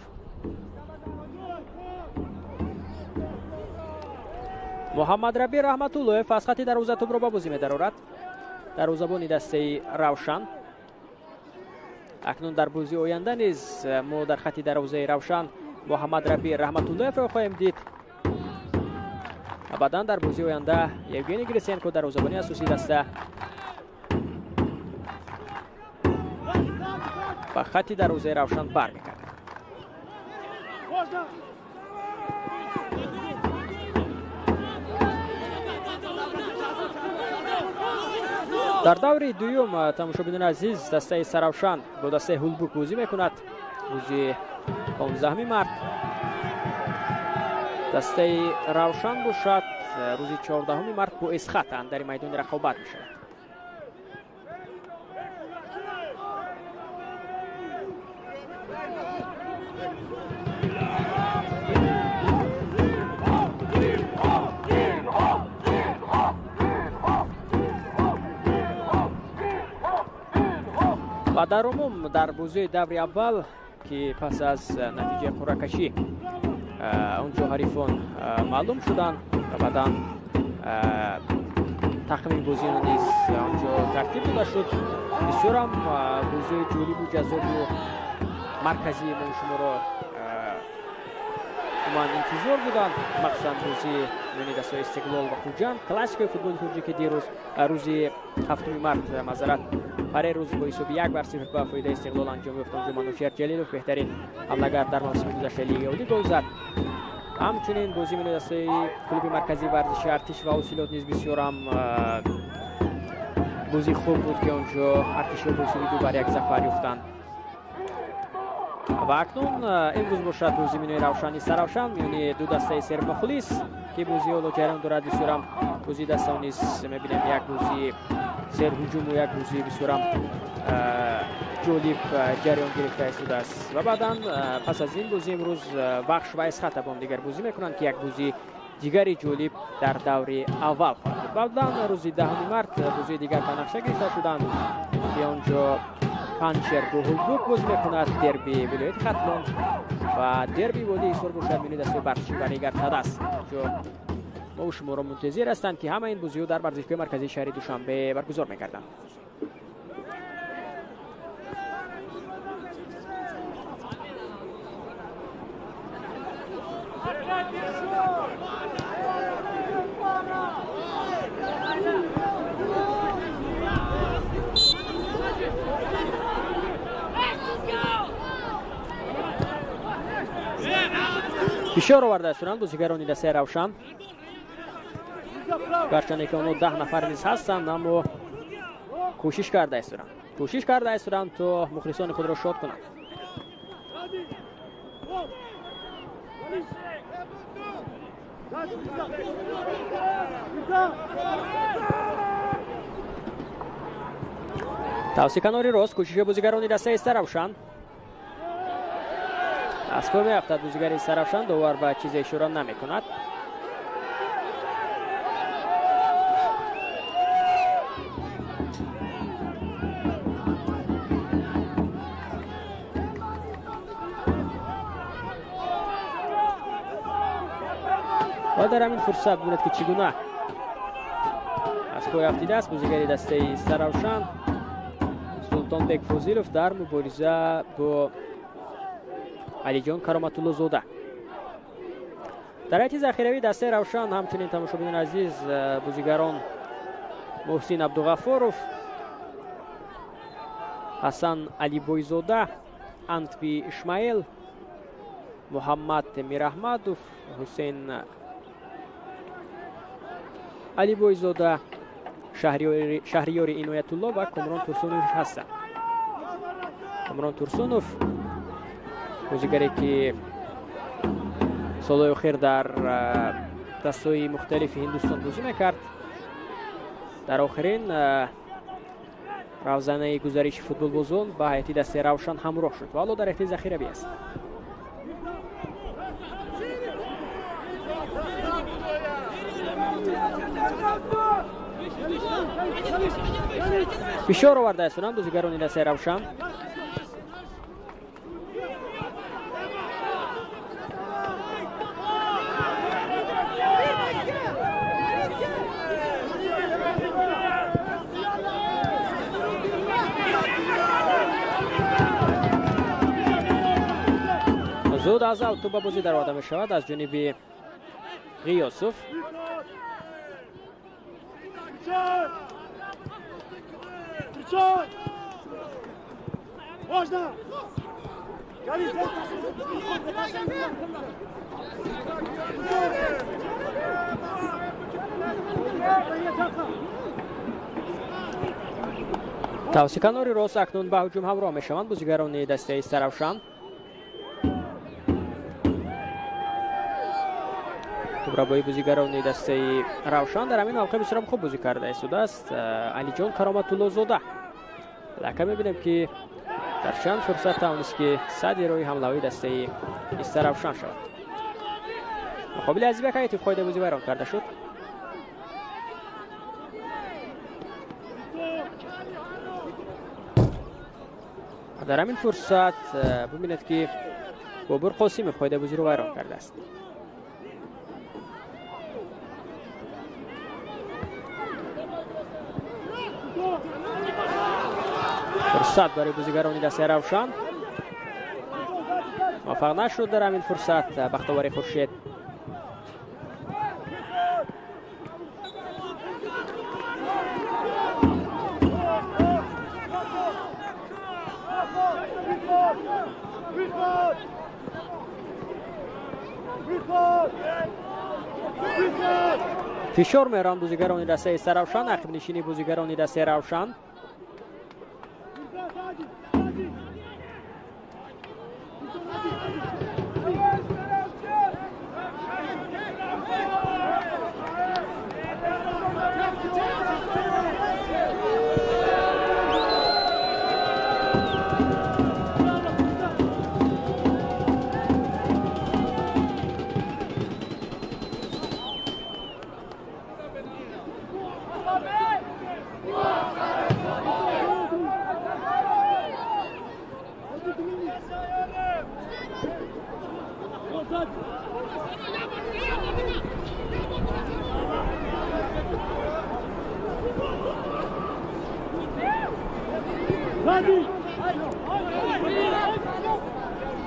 Муҳаммадраби Раҳматуллоев аз хати дарвоза тӯбро ба бозӣ медарорад. Дарвозабони дастаи Равшан. Акнун дар бозии оянда низ мо дар хати дарвозаи Равшан Муҳаммадраби Раҳматуллоевро хоҳем дид. Баъдан дар бозии оянда Евгений Грисенко, дарвозабони асосии даста, Ба хатти дарвозаи Равшан бармегардад. Дар даври дуюм, тамошобинони азиз, дастаи Саравшан бо дастаи Ҳулбук бозӣ мекунад. Рӯзи 15 март. Дастаи Равшан бошад рӯзи 14 март бо Эсхат андари майдони рақобат мешавад. Ва дар умум дар бозии даври аввал, ки пас аз натиҷаи қуръакашӣ онҷо ҳарифон маълум шуданд ва баъдан тақвими бозиро низ онҷо тартиб дода шуд, бисёрам бозиҳои ҷолибу ҷаззобу марказии мо шуморо умуман интизор буданд, махсусан бозии миёни дастаҳои Истиқлол ва Хуҷанд, классикаи футболи тоҷики дирӯз рӯзи 7 март, маъзарат, паре рӯз бо ҳисоби 1-0 ба фоидаи Истиқлол анҷом ёфт. Онҷо Манучер Ҷалилов, беҳтарин ҳамлагар дар мавсими гузаштаи Лигаи Олӣ, гол зад. Ҳамчунин бозии миёни дастаи клуби марказии варзиши Артиш ва Ҳосилот низ бисёрам бозии хуб буд, ки онҷо артишиҳо бо ҳисоби 2-1 зафар ёфтанд. Ва акнун имрӯз бошад бозии миёни Равшани Саравшан, миёни ду дастаи сермухлис, ки бозии ҳоло ҷараён дорад. Бисёрам бозии дастаҳо низ мебинем, як бозии серҳуҷуму як бозии бисёрам ҷолиб ҷараён гирифта истодааст. Ва баъдан пас аз ин бозӣ имрӯз Вахш ва Эсхата бо ҳамдигар бозӣ мекунанд, ки як бозии дигари ҷолиб дар даври аввал хоҳад буд. Баъдан рӯзи 10 март бозии дигар ба нақша гирифта шуданд, ки онҷо Панҷшер бо Ҳулбук бозӣ мекунад, дерби вилояти Хатлон, ва дерби водии Ҳисор бошад миёни дастаи Барчи ва Регар Тадас. Онҷо мо шуморо мунтазир ҳастанд, ки ҳама ин бозиҳо дар варзишгоҳи марказии шаҳри Душанбе баргузор мегарданд. Фишор оварда истоданд бозигарони дастаи Равшан, гарчанде ки онҳо 10 нафар низ ҳастанд, аммо кӯшиш карда истоданд то мухлисони худро шод кунанд. Тавси канори рост кӯшиши бозигарони дастаи Саравшан. Аз по меафтад бозигари Саравшан, довар ба чизе ишора намекунад. Ва дар ҳамин фурсат бубинед, ки чӣ гуна аз пой афтидааст бозигари дастаи Саравшан Султонбек Фозилов дар мубориза бо Алиҷон Кароматуллозода. Дар ҳайати захиравии дастаи Равшан ҳамчунин, тамошобинони азиз, бозигарон Муҳсин Абдуғаффоров, Ҳасан Алибойзода, Антви Ишмаил, Муҳаммад Мираҳмадов, Ҳусейн Алибойзода, Шаҳриёри Иноятулло ва Комрон Турсунов ҳастанд. Комрон Турсунов бозигаре, ки солҳои охир дар дастҳои мухталифи Ҳиндустон бозӣ мекард, дар охирин равзанаи гузариши футболбозон ба ҳайати дастаи Равшан ҳамроҳ шуд ва ҳоло дар ҳайати захиравӣ аст. Фишор оварда истоданд бозигарони дастаи Равшан. Зуд аз авт ба бозӣ дароварда мешавад аз ҷониби Ғиёсов. Тавассути канори рост акнун ба ҳуҷум ҳамроҳ мешаванд бозигарони дастаи Истаравшан. Тӯбрабои бозигарони дастаи Равшан дар ҳамин мавқеъ бисёр хуб бозӣ карда истодааст Алиҷон Кароматуллозода. Лака мебинем, ки дар чанд фурсат тавонист, ки сади роҳи ҳамлавии дастаи Истаравшан шавад. Муқобили Азизбек Аитов қоидаи бозӣ вайрон карда шуд. Дар ҳамин фурсат бибинед, ки Бобур Қосимов қоидаи бозиро вайрон кардааст. Фурсат барои бозигарони дастаи Равшан муваффақ нашуд. Дар ҳамин фурсат Бахтовари Хуршед. Фишор меоранд бозигарони дастаи Истаравшан. Ақибнишини бозигарони дастаи Равшан.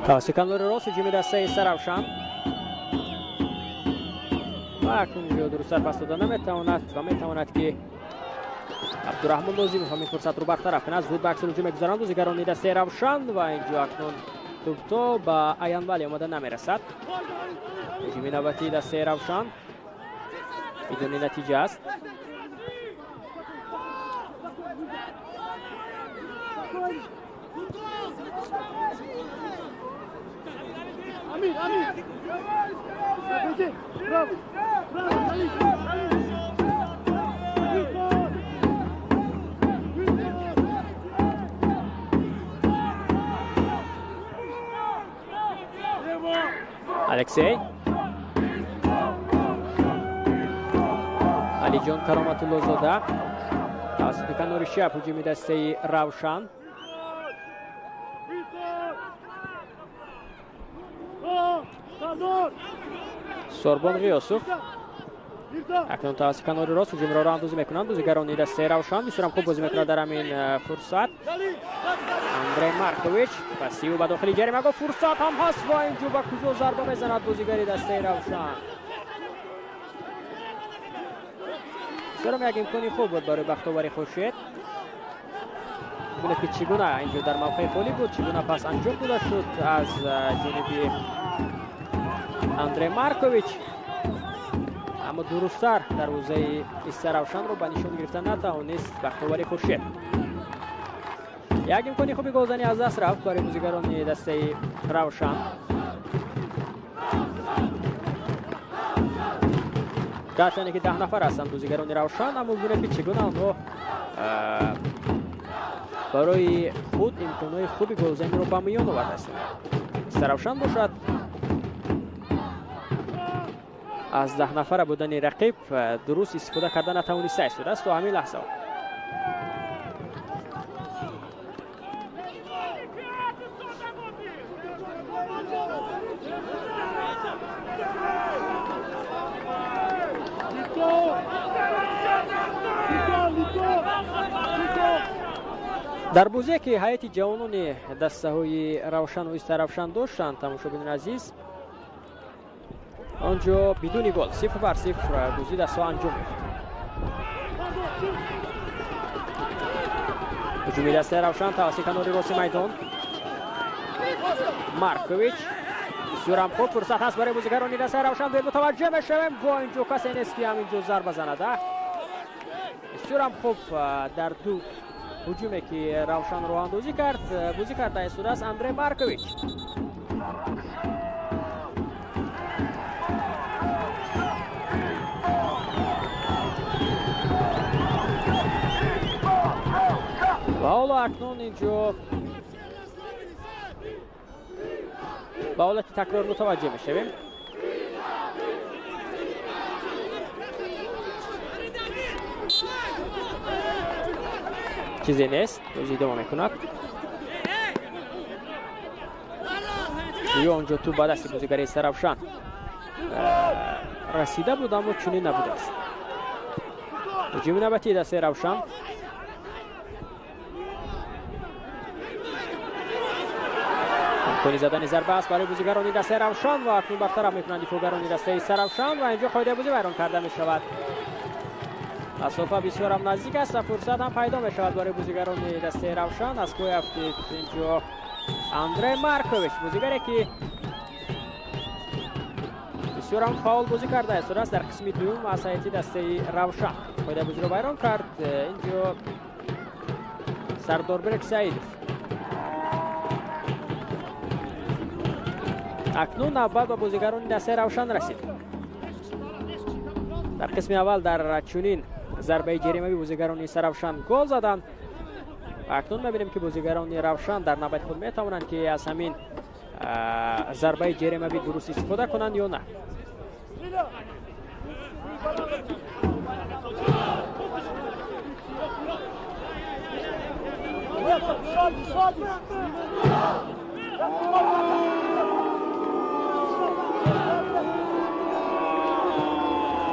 Тавассути канори рост ҳуҷуми дастаи Истаравшан ва акнун ҷо дурусттар пас дода наметавонад ва метавонад, ки Абдураҳмон Нозимов ҳамин фурсатро бартараф кунад. Зуд ба акси ҳуҷум мегузаранд бозигарони дастаи Равшан ва инҷо акнун тӯбто ба Аянвали омада намерасад. Ҳуҷуми навбатии дастаи Равшан бидуни натиҷа аст. Алексей, Алиҷон Кароматуллозода. Тавассути канори чап ҳуҷуми дастаи Равшан. Сорбон Ғиёсов. Акнун тавассути канори рост ҳуҷумро роҳандозӣ мекунанд бозигарони дастаи Равшан. Бисёрам хуб бозӣ мекунад дар ҳамин фурсат Андрей Маркович. Паси ӯ ба дохили ҷаримагоҳ, фурсат ҳам ҳаст ва инҷо ба куҷо зарба мезанад бозигари дастаи Равшан. Бисёрам як имкони хуб буд барои Бахтовари Хуршед. Бибинед, ки чӣ гуна инҷо дар мавқеи холӣ буд, чӣ гуна пас анҷом дода шуд аз ҷониби Андрей Маркович, аммо дурусттар дарвозаи Истаравшанро ба нишон гирифта натавонист Бахтовари Хуршед. Як имкони хуби голзанӣ аз даст рафт барои бозигарони дастаи Равшан. Гарчанде ки 10 нафар ҳастанд бозигарони Равшан, аммо бибинед, ки чӣ гуна онҳо барои худ имконҳои хуби голзаниро ба миён овардаастанд. Истаравшан бошад, аз 10 нафара будани рақиб дуруст истифода карда натавониста истодааст то ҳамин лаҳза. Дар бозие, ки ҳайати ҷавонони дастаҳои Равшану Истаравшан доштанд, тамошобинони азиз, он ҷо бидуни гол 0-0 бозии дастаҳо анҷом ёфт. Ҳуҷуми дастаи Равшан тавассути канори рости майдон. Маркович бисёрам хуб фурсат ҳаст барои бозигарони дастаи Равшан. Биёед мутаваҷҷӯҳ мешавем, бо инҷо касе нест ки ҳаминҷо зарба занад. Бисёрам хуб дар ду ҳуҷуме ки Равшан роҳандозӣ кард, бозӣ карда истодааст Андрей Маркович. Ва ҳоло акнун инҷо ба ҳолати такрор мутаваҷҷӯҳ мешавем. Чизе нест, бозӣ идома мекунад. Гӯё онҷо тӯб ба дасти бозигари Саравшан расида буд, аммо чунин набудааст. Ҳуҷуми навбатии дастаи Равшан. Имкони задани зарба аст барои бозигарони дастаи Равшан ва акнун бартараф мекунанд дифоъгарони дастаи Саравшан ва инҷо қоидаи бозӣ вайрон карда мешавад. Масофа бисёрам наздик аст ва фурсат ҳам пайдо мешавад барои бозигарони дастаи Равшан. Аз пой афтид инҷо Андрей Маркович, бозигаре ки бисёрам фаъол бозӣ кардааст дар қисми дуюм аз ҳайати дастаи Равшан. Қоидаи бозиро вайрон кард инҷо Сардорбек Саидов. Акнун навбат ба бозигарони дастаи Равшан расид. Дар қисми аввал дар чунин зарбаи ҷаримавӣ бозигарони Саравшан гол заданд. Акнун мебинем ки бозигарони Равшан дар навбати худ метавонанд ки аз ҳамин зарбаи ҷаримавӣ дуруст истифода кунанд ё на.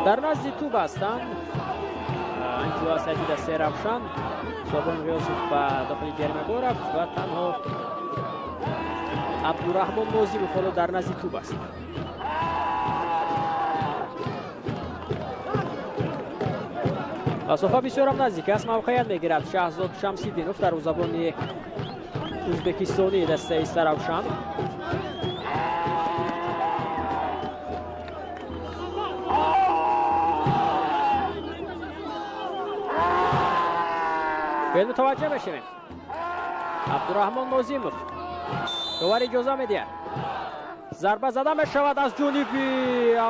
Дар назди тӯб ҳастанд инҷо аз ҳайати дастаи Равшан. Собон Ғиёсов ба дохили ҷаримагоҳ рафт ва танҳо Абдураҳмон Нозимов ҳоло дар назди тӯб аст. Масофа бисёрам наздик аст, мавқеият мегирад Шаҳзод Шамсиддинов, дарвозабони ӯзбекистонии дастаи Саравшан. Биёед мутаваҷҷӯҳ мешавем. Абдураҳмон Нозимов довар иҷоза медиҳад. Зарба зада мешавад аз ҷониби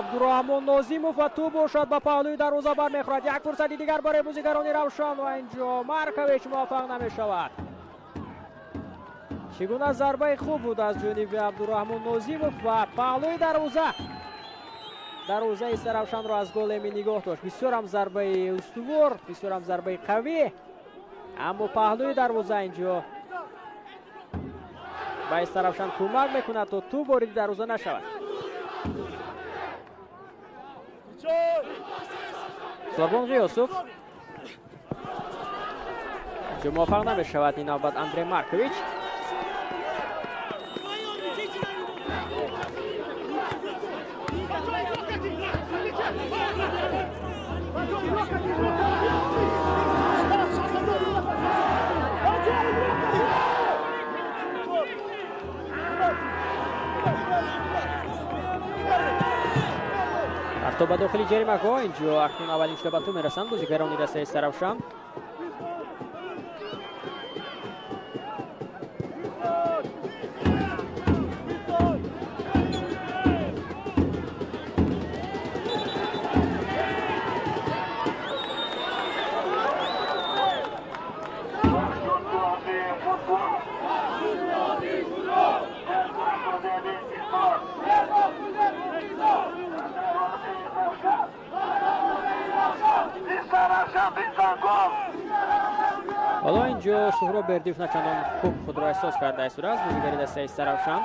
Абдураҳмон Нозимов ва тӯб бошад ба паҳлӯи дарвоза бармехӯрад. Як фурсати дигар барои бозигарони Равшан ва инҷо Маркович муваффақ намешавад. Чӣ гуна зарбаи хуб буд аз ҷониби Абдураҳмон Нозимов ва паҳлӯи дарвоза. Дарвозаи Саравшанро аз гол эмин нигоҳ дошт. Бисёрам зарбаи устувор, бисёрам зарбаи қавӣ, аммо паҳлӯи дарвоза инҷо ба Истаравшан кӯмак мекунад то тӯб вориди дарвоза нашавад. Сорбон Ғиёсов инҷо муваффақ намешавад. Ин навбат Андрей Маркович. То ба дохили ҷаримагоҳ инҷо акнун аввалин шуда ба тӯб мерасанд бозигарони дастаи Саравшан. Ҳоло инҷо Суҳроб Бердиев начандон хуб худро эҳсос карда истодааст, бозигари дастаи Саравшан.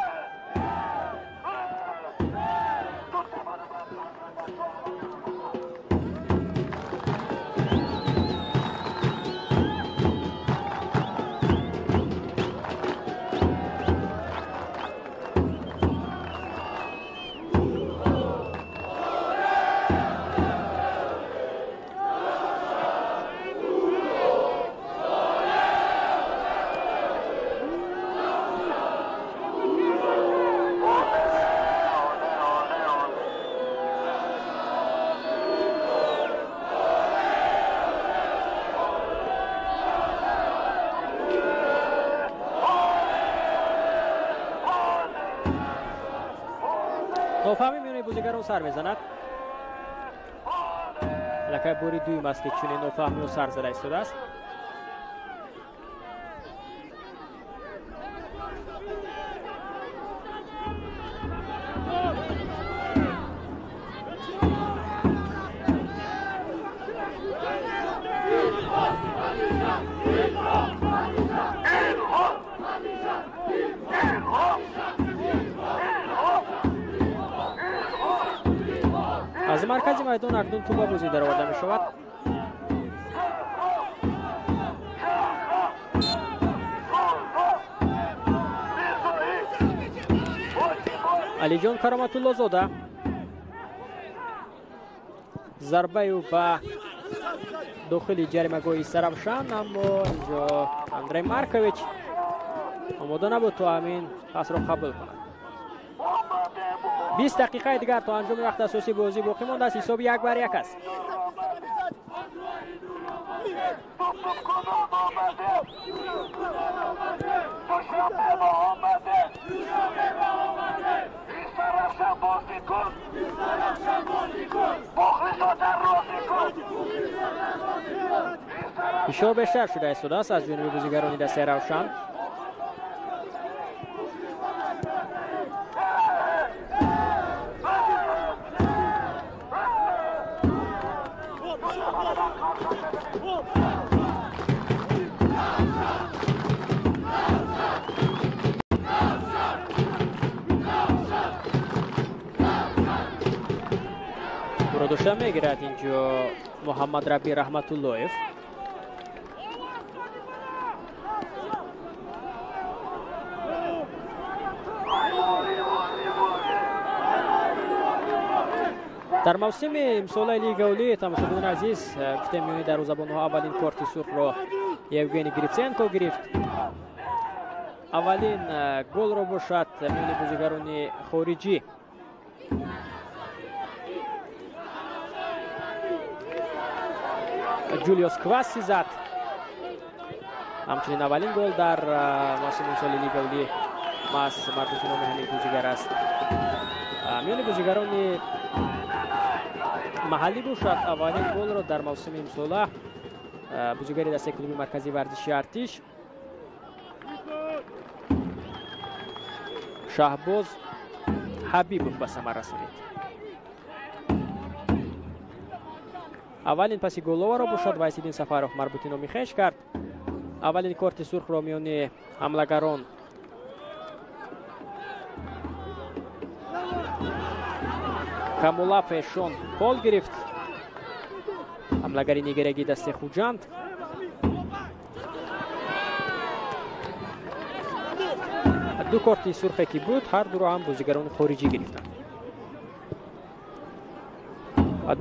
Нофаҳмӣ миёни бозигарон сар мезанад. Аллакай бори дуюм аст, ки чунин нофаҳмиҳо сар зада истодааст. Аз маркази майдон акнун тӯба бозӣ дароварда мешавад. Алиҷон Кароматуллозода, зарбаи ӯ ба дохили ҷаримагоҳи Истаравшан, аммо инҷо Андрей Маркович омода набуд то ҳамин пасро қабул кунад. 20 дақиқаи дигар то анҷоми вақти асосии бозӣ боқӣ мондааст. Ҳисоби 1-1 аст. Фишор бештар шуда истодааст аз ҷониби бозигарони дастаи Равшан. Дошта мегирад инҷо Муҳаммад Раби Раҳматуллоев. Дар мавсими имсолаи Лигаи Олӣ, тамошобинони азиз, гуфтем, миёни дарвозабонҳо аввалин корти сурхро Евгений Гриценко гирифт. Аввалин голро бошад миёни бозигарони хориҷӣ Ҷулиус Кваси зад. Ҳамчунин аввалин гол дар мавсими имсоли Лигаи Олӣ маҳз марбути номи ҳамин бозигар аст. Миёни бозигарони маҳаллӣ бошад, аввалин голро дар мавсими имсола бозигари дастаи клуби марказии варзиши Артиш Шаҳбоз Ҳабибов ба самар расонид. Аввалин паси головаро бошад Вайсиддин Сафаров марбути номи хеш кард. Аввалин корти сурхро миёни ҳамлагарон Камулафе Шон Пол гирифт, ҳамлагари нигерагии дастаи Хуҷанд. Ду корти сурхе ки буд, ҳар дуро ҳам бозигарони хориҷӣ гирифтанд.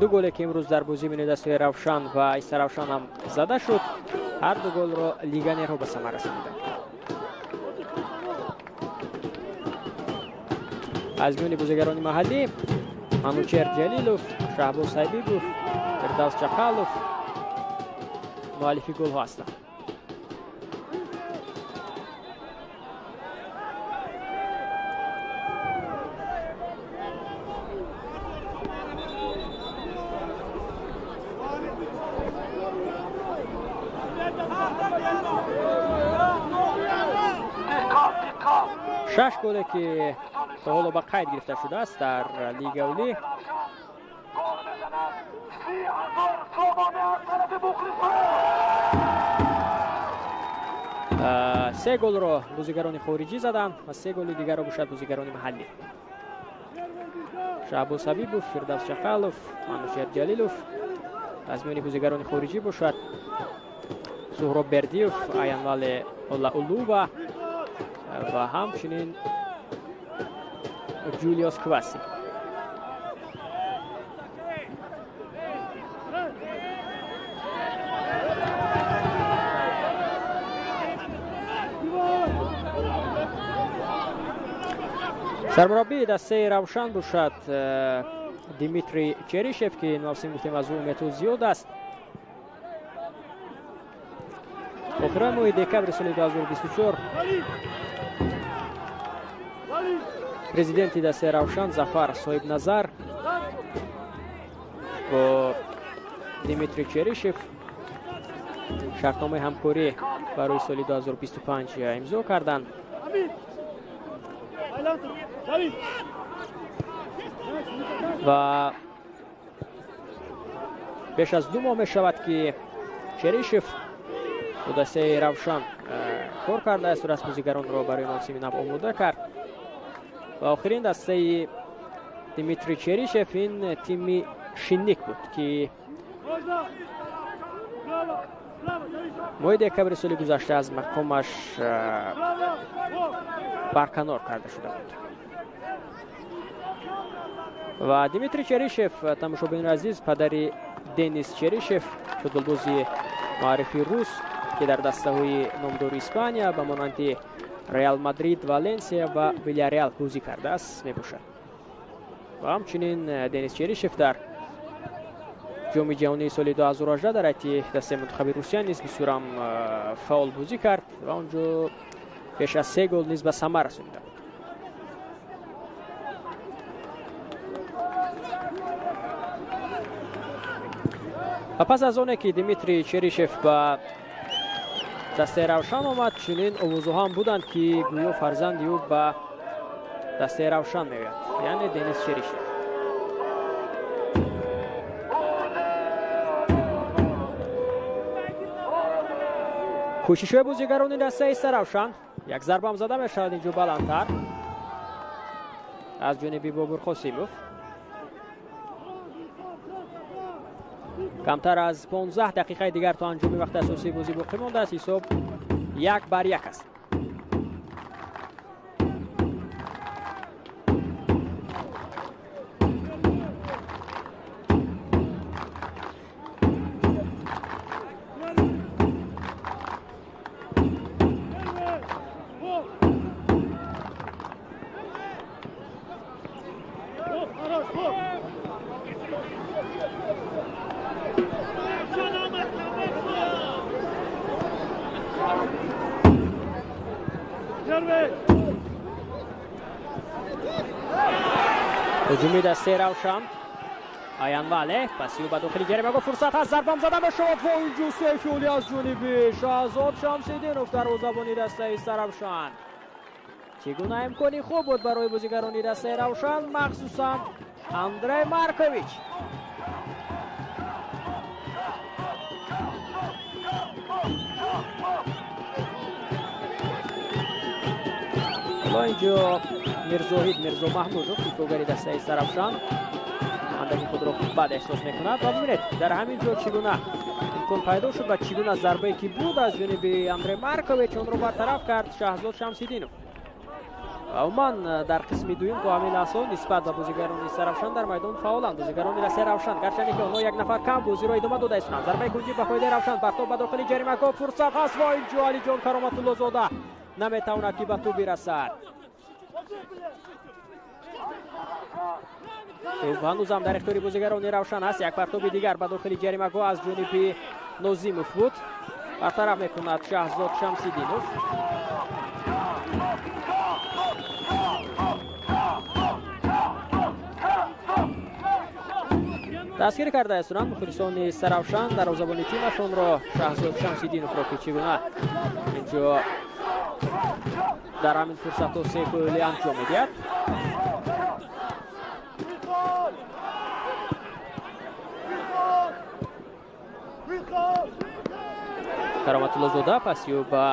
Ду голе ки имрӯз дар бозӣ миёни дастаи Равшан ва Истаравшан ҳам зада шуд, ҳар ду голро легионерҳо ба самар расониданд. Аз миёни бозигарони маҳаллӣ Манучер Ҷалилов, Шаҳбоз Ҳабибов, Фирдавс Чақалов муаллифи голҳо ҳастанд. Шаш голе ки то ҳоло ба қайд гирифта шудааст дар Лигаи Олӣ, се голро бозигарони хориҷӣ заданд ва се голи дигарро бошад бозигарони маҳаллӣ. Шаҳбоз Ҳабибов, Фирдавс Чақалов, Манучер Ҷалилов. Аз миёни бозигарони хориҷӣ бошад Суҳроб Бердиев, Аянвале Олаулува ва ҳамчунин Ҷулиус Кваси. Сармураббии дастаи Равшан бошад Дмитрий Черишев, ки ин мавсим гуфтем аз ӯ умедҳо зиёд аст. Охирои моҳи декабри соли 2024 Президенти дастаи Равшан Зафар Соҳибназар бо Дмитрий Черишев шартномаи ҳамкорӣ барои соли 2025 имзо карданд. Ва беш аз 2 моҳ мешавад, ки Черишев бо дастаи Равшан кор кардааст, расмбозигаронро барои мавсими нав омода кард. Ва охирин дастаи Дмитрий Черишев ин тими Шинник буд, ки моҳи декабри соли гузашта аз мақомаш барканор карда шуда буд. Ва Дмитрий Черишев, тамошобинони азиз, падари Денис Черишев, футболбози маърифи рус, ки дар дастаҳои номдори Испания ба монанди Реал Мадрид, Валенсия ва Вильяреал бозӣ кардааст, мебошад. Ва ҳамчунин Денис Черишев дар ҷоми ҷаҳонии соли 2018 дар ҳайати дастаи мунтахаби Русия низ бисёрам фаъол бозӣ кард ва он ҷо беш аз 3 гол низ ба самар расонида буд. Ва пас аз оне ки Дмитрий Черишев ба дастаи Равшан омад, чунин овозҳо ҳам буданд, ки гӯё фарзанди ӯ ба дастаи Равшан меояд, яъне Денис Черишев. Кӯшишҳои бозигарони дастаи Саравшан, як зарбам зада мешавад инҷо баландтар аз ҷониби Бобур Қосимов. Камтар аз 15 дақиқаи дигар то анҷоми вақти асосии бозӣ боқӣ мондааст. Ҳисоб 1-1 аст. ҳуҷуми дастаи Равшан, Аян Вале пасиу ба дохили ҷаримагоҳ, фурсат ҳаст, зарбам зада мешавад ва инҷо сейфи аз ҷониби Шаҳзод Шамсиддинов, дарвозабони дастаи Саравшан. Чӣ гуна имкони хуб буд барои бозигарони дастаи Равшан, махсусан Андрей Маркович. Ҳоло инҷо Мирзоҳид Мирзо Маҳмудов, дифоъгари дастаи Саравшан, андаки худро бад эҳсос мекунад. Ва бибинед, дар ҳамин ҷо чӣ гуна имкон пайдо шуд ва чӣ гуна зарбае ки буд аз ҷониби Андрей Маркович, онро бартараф кард Шаҳзод Шамсиддинов. Ва умуман дар қисми дуюм то ҳамин лаҳза нисбат ба бозигарони Саравшан дар майдон фаъоланд бозигарони дастаи Равшан, гарчанде ки онҳо як нафар кам бозиро идома дода истанд. Зарбаи кунҷӣ ба фоидаи Равшан, партоб ба дохили ҷаримагоҳ, фурсат ҳаст ва инҷо Алиҷон Кароматуллозода наметавонад ки ба тӯб бирасад. Ҳанӯзам дар ихтиёри бозигарони Равшан аст. Як партоби дигар ба дохили ҷаримагоҳ аз ҷониби Нозимов буд, бартараф мекунад Шаҳзод Шамсиддинов. Дастгирӣ кардаистанд мухлисони Саравшан дарвозабони тимашонро Шаҳзод Шамсиддиновро, ки чӣ гуна инҷо дар ҳамин фурсатҳо се голи анҷом медиҳад. Кароматуллозода пасиё ба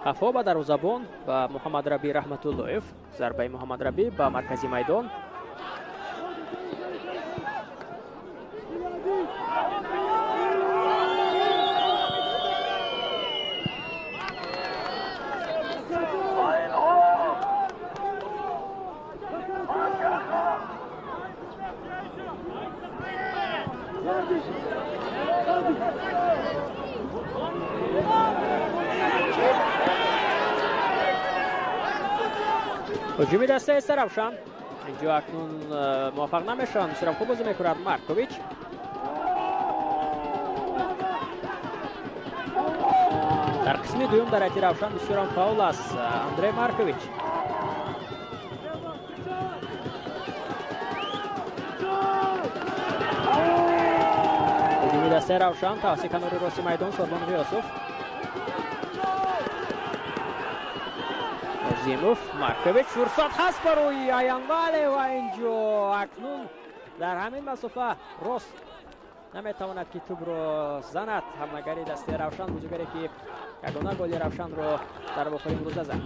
қафо ба дарвозабон ба Муҳаммадраби Раҳматуллоев. Зарбаи Муҳаммадрабӣ ба маркази майдон. Ҳуҷуми дастаи Саравшан инҷо акнун муваффақ намешаванд. Бисёрам хуб бозӣ мекунад Маркович. Дар қисми дуюм дар ҳайати Равшан бисёрам фаъол аст Андрей Маркович. Дастаи Равшан тавассути канори рости майдон Сорбон Ғиёсов. Азимов, Маркович, фурсат ҳаст барои Аянвале ва инҷо акнун дар ҳамин масофа рост наметавонад ки тӯбро занад. Ҳамлагари дастаи Равшан, бозигаре ки ягона голи Равшанро дар вохӯри имрӯза зад.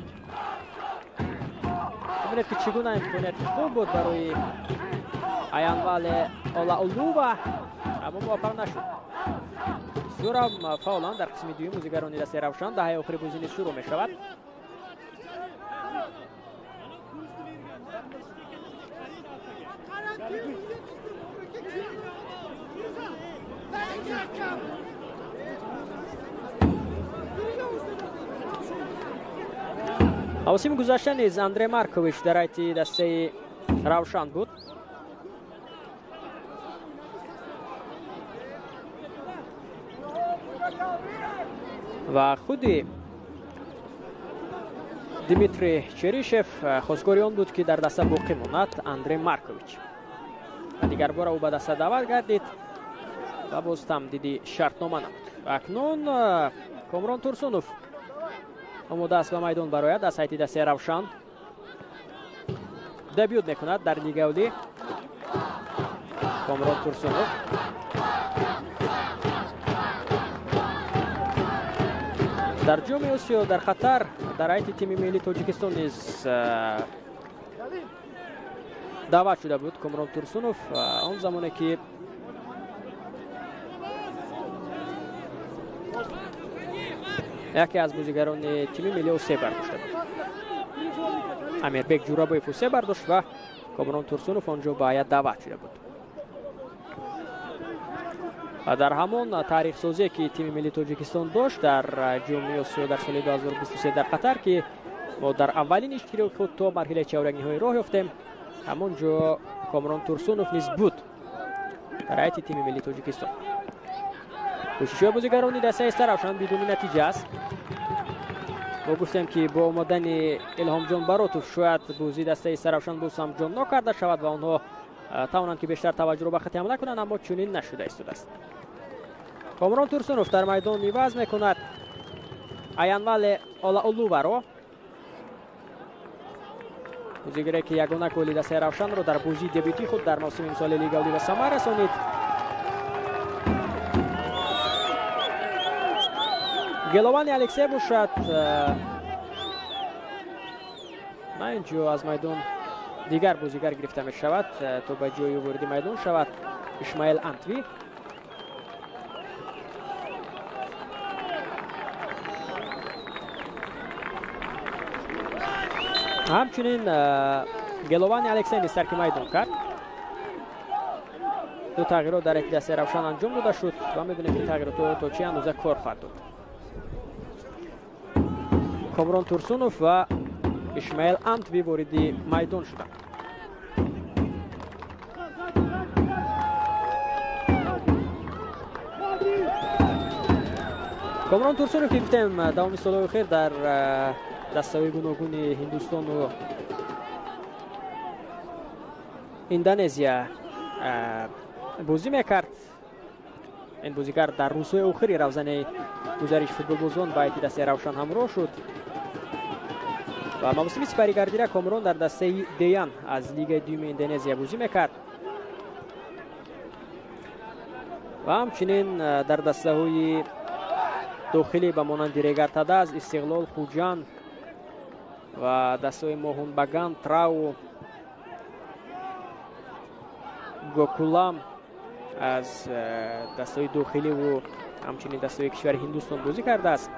Бибинед ки чӣ гуна имконияти хуб буд барои Аянвале Олаулува, аммо муваффақ нашуд. Бисёрам фаъоланд дар қисми дуюм бозигарони дастаи Равшан. Даҳаи охири бозӣ низ шурӯъ мешавад. Мавсими гузашта низ Андрей Маркович дар ҳайати дастаи Равшан буд. Ва худи Дмитрий Черишев хостгори он буд, ки дар даста боқӣ монад Андрей Маркович. Ва дигар бора ӯ ба даста даъват гардид ва боз тамдиди шартнома намуд. Акнун Комрон Турсунов омода аст ба майдон барояд аз ҳайати дастаи Равшан. Дебют мекунад дар Лигаи Олӣ Комрон Турсунов. Дар Ҷоми Осиё дар Қатар дар ҳайати тими миллии Тоҷикистон низ даъват шуда буд Комрон Турсунов. Он замоне ки яке аз бозигарони тими миллӣ се бардошта буд. Амирбек Ҷурабоев се бардошт ва Комрон Турсунов он ҷо ба ҳайат даъват шуда буд. Ва дар ҳамон таърихсозие ки тими миллии Тоҷикистон дошт дар Ҷоми Осиё дар соли 2023 дар Қатар, ки мо дар аввалин иштироки худ то марҳилаи чорякниҳоӣ роҳ ёфтем, ҳамон ҷо Комрон Турсунов низ буд дар ҳайати тими миллии Тоҷикистон. Кӯшишҳои бозигарони дастаи Равшан бидуни натиҷа аст. Мо гуфтем, ки бо омадани Илҳомҷон Баротов шояд бозии дастаи Равшан боз ҳам ҷоннок карда шавад ва онҳо тавонанд ки бештар таваҷҷӯҳро ба хати ҳамла кунанд, аммо чунин нашуда истодааст. Комрон Турсунов дар майдон иваз мекунад Аянвале Олаулуваро, бозигаре ки ягона голи дастаи Равшанро дар бозии дебютии худ дар мавсими имсоли Лигаи Олӣ ба самар расонид. Геловани Алексей бошад на инҷо аз майдон дигар бозигар гирифта мешавад то ба ҷои вориди майдон шавад Ишмаил Антви. Ҳамчунин Геловани Алексей низ тарки майдон кард. Ду тағйирот дар яки дастаи Равшан анҷом дода шуд ва мебинем, ки тағйиротҳо то чӣ андоза кор хоҳад дод. Комрон Турсунов ва Ишмаил Антви вориди майдон шуданд. Комрон Турсунов, ки гуфтем, давоми солҳои охир дар дастаҳои гуногуни Ҳиндустону Индонезия бозӣ мекард. Ин бозигар дар рӯзҳои охири равзанаи гузариши футболбозон ба ҳайати дастаи Равшан ҳамроҳ шуд ва мавсими сипаригардида Комрон дар дастаи Деян аз Лигаи дуюми Индонезия бозӣ мекард ва ҳамчунин дар дастаҳои дохилӣ ба монанди Регар-ТадАЗ, Истиқлол, Хуҷанд ва дастаҳои Моҳунбаган, Трау, Гокулам аз дастаҳои дохиливу ҳамчунин дастаҳои кишвари Ҳиндустон бозӣ кардааст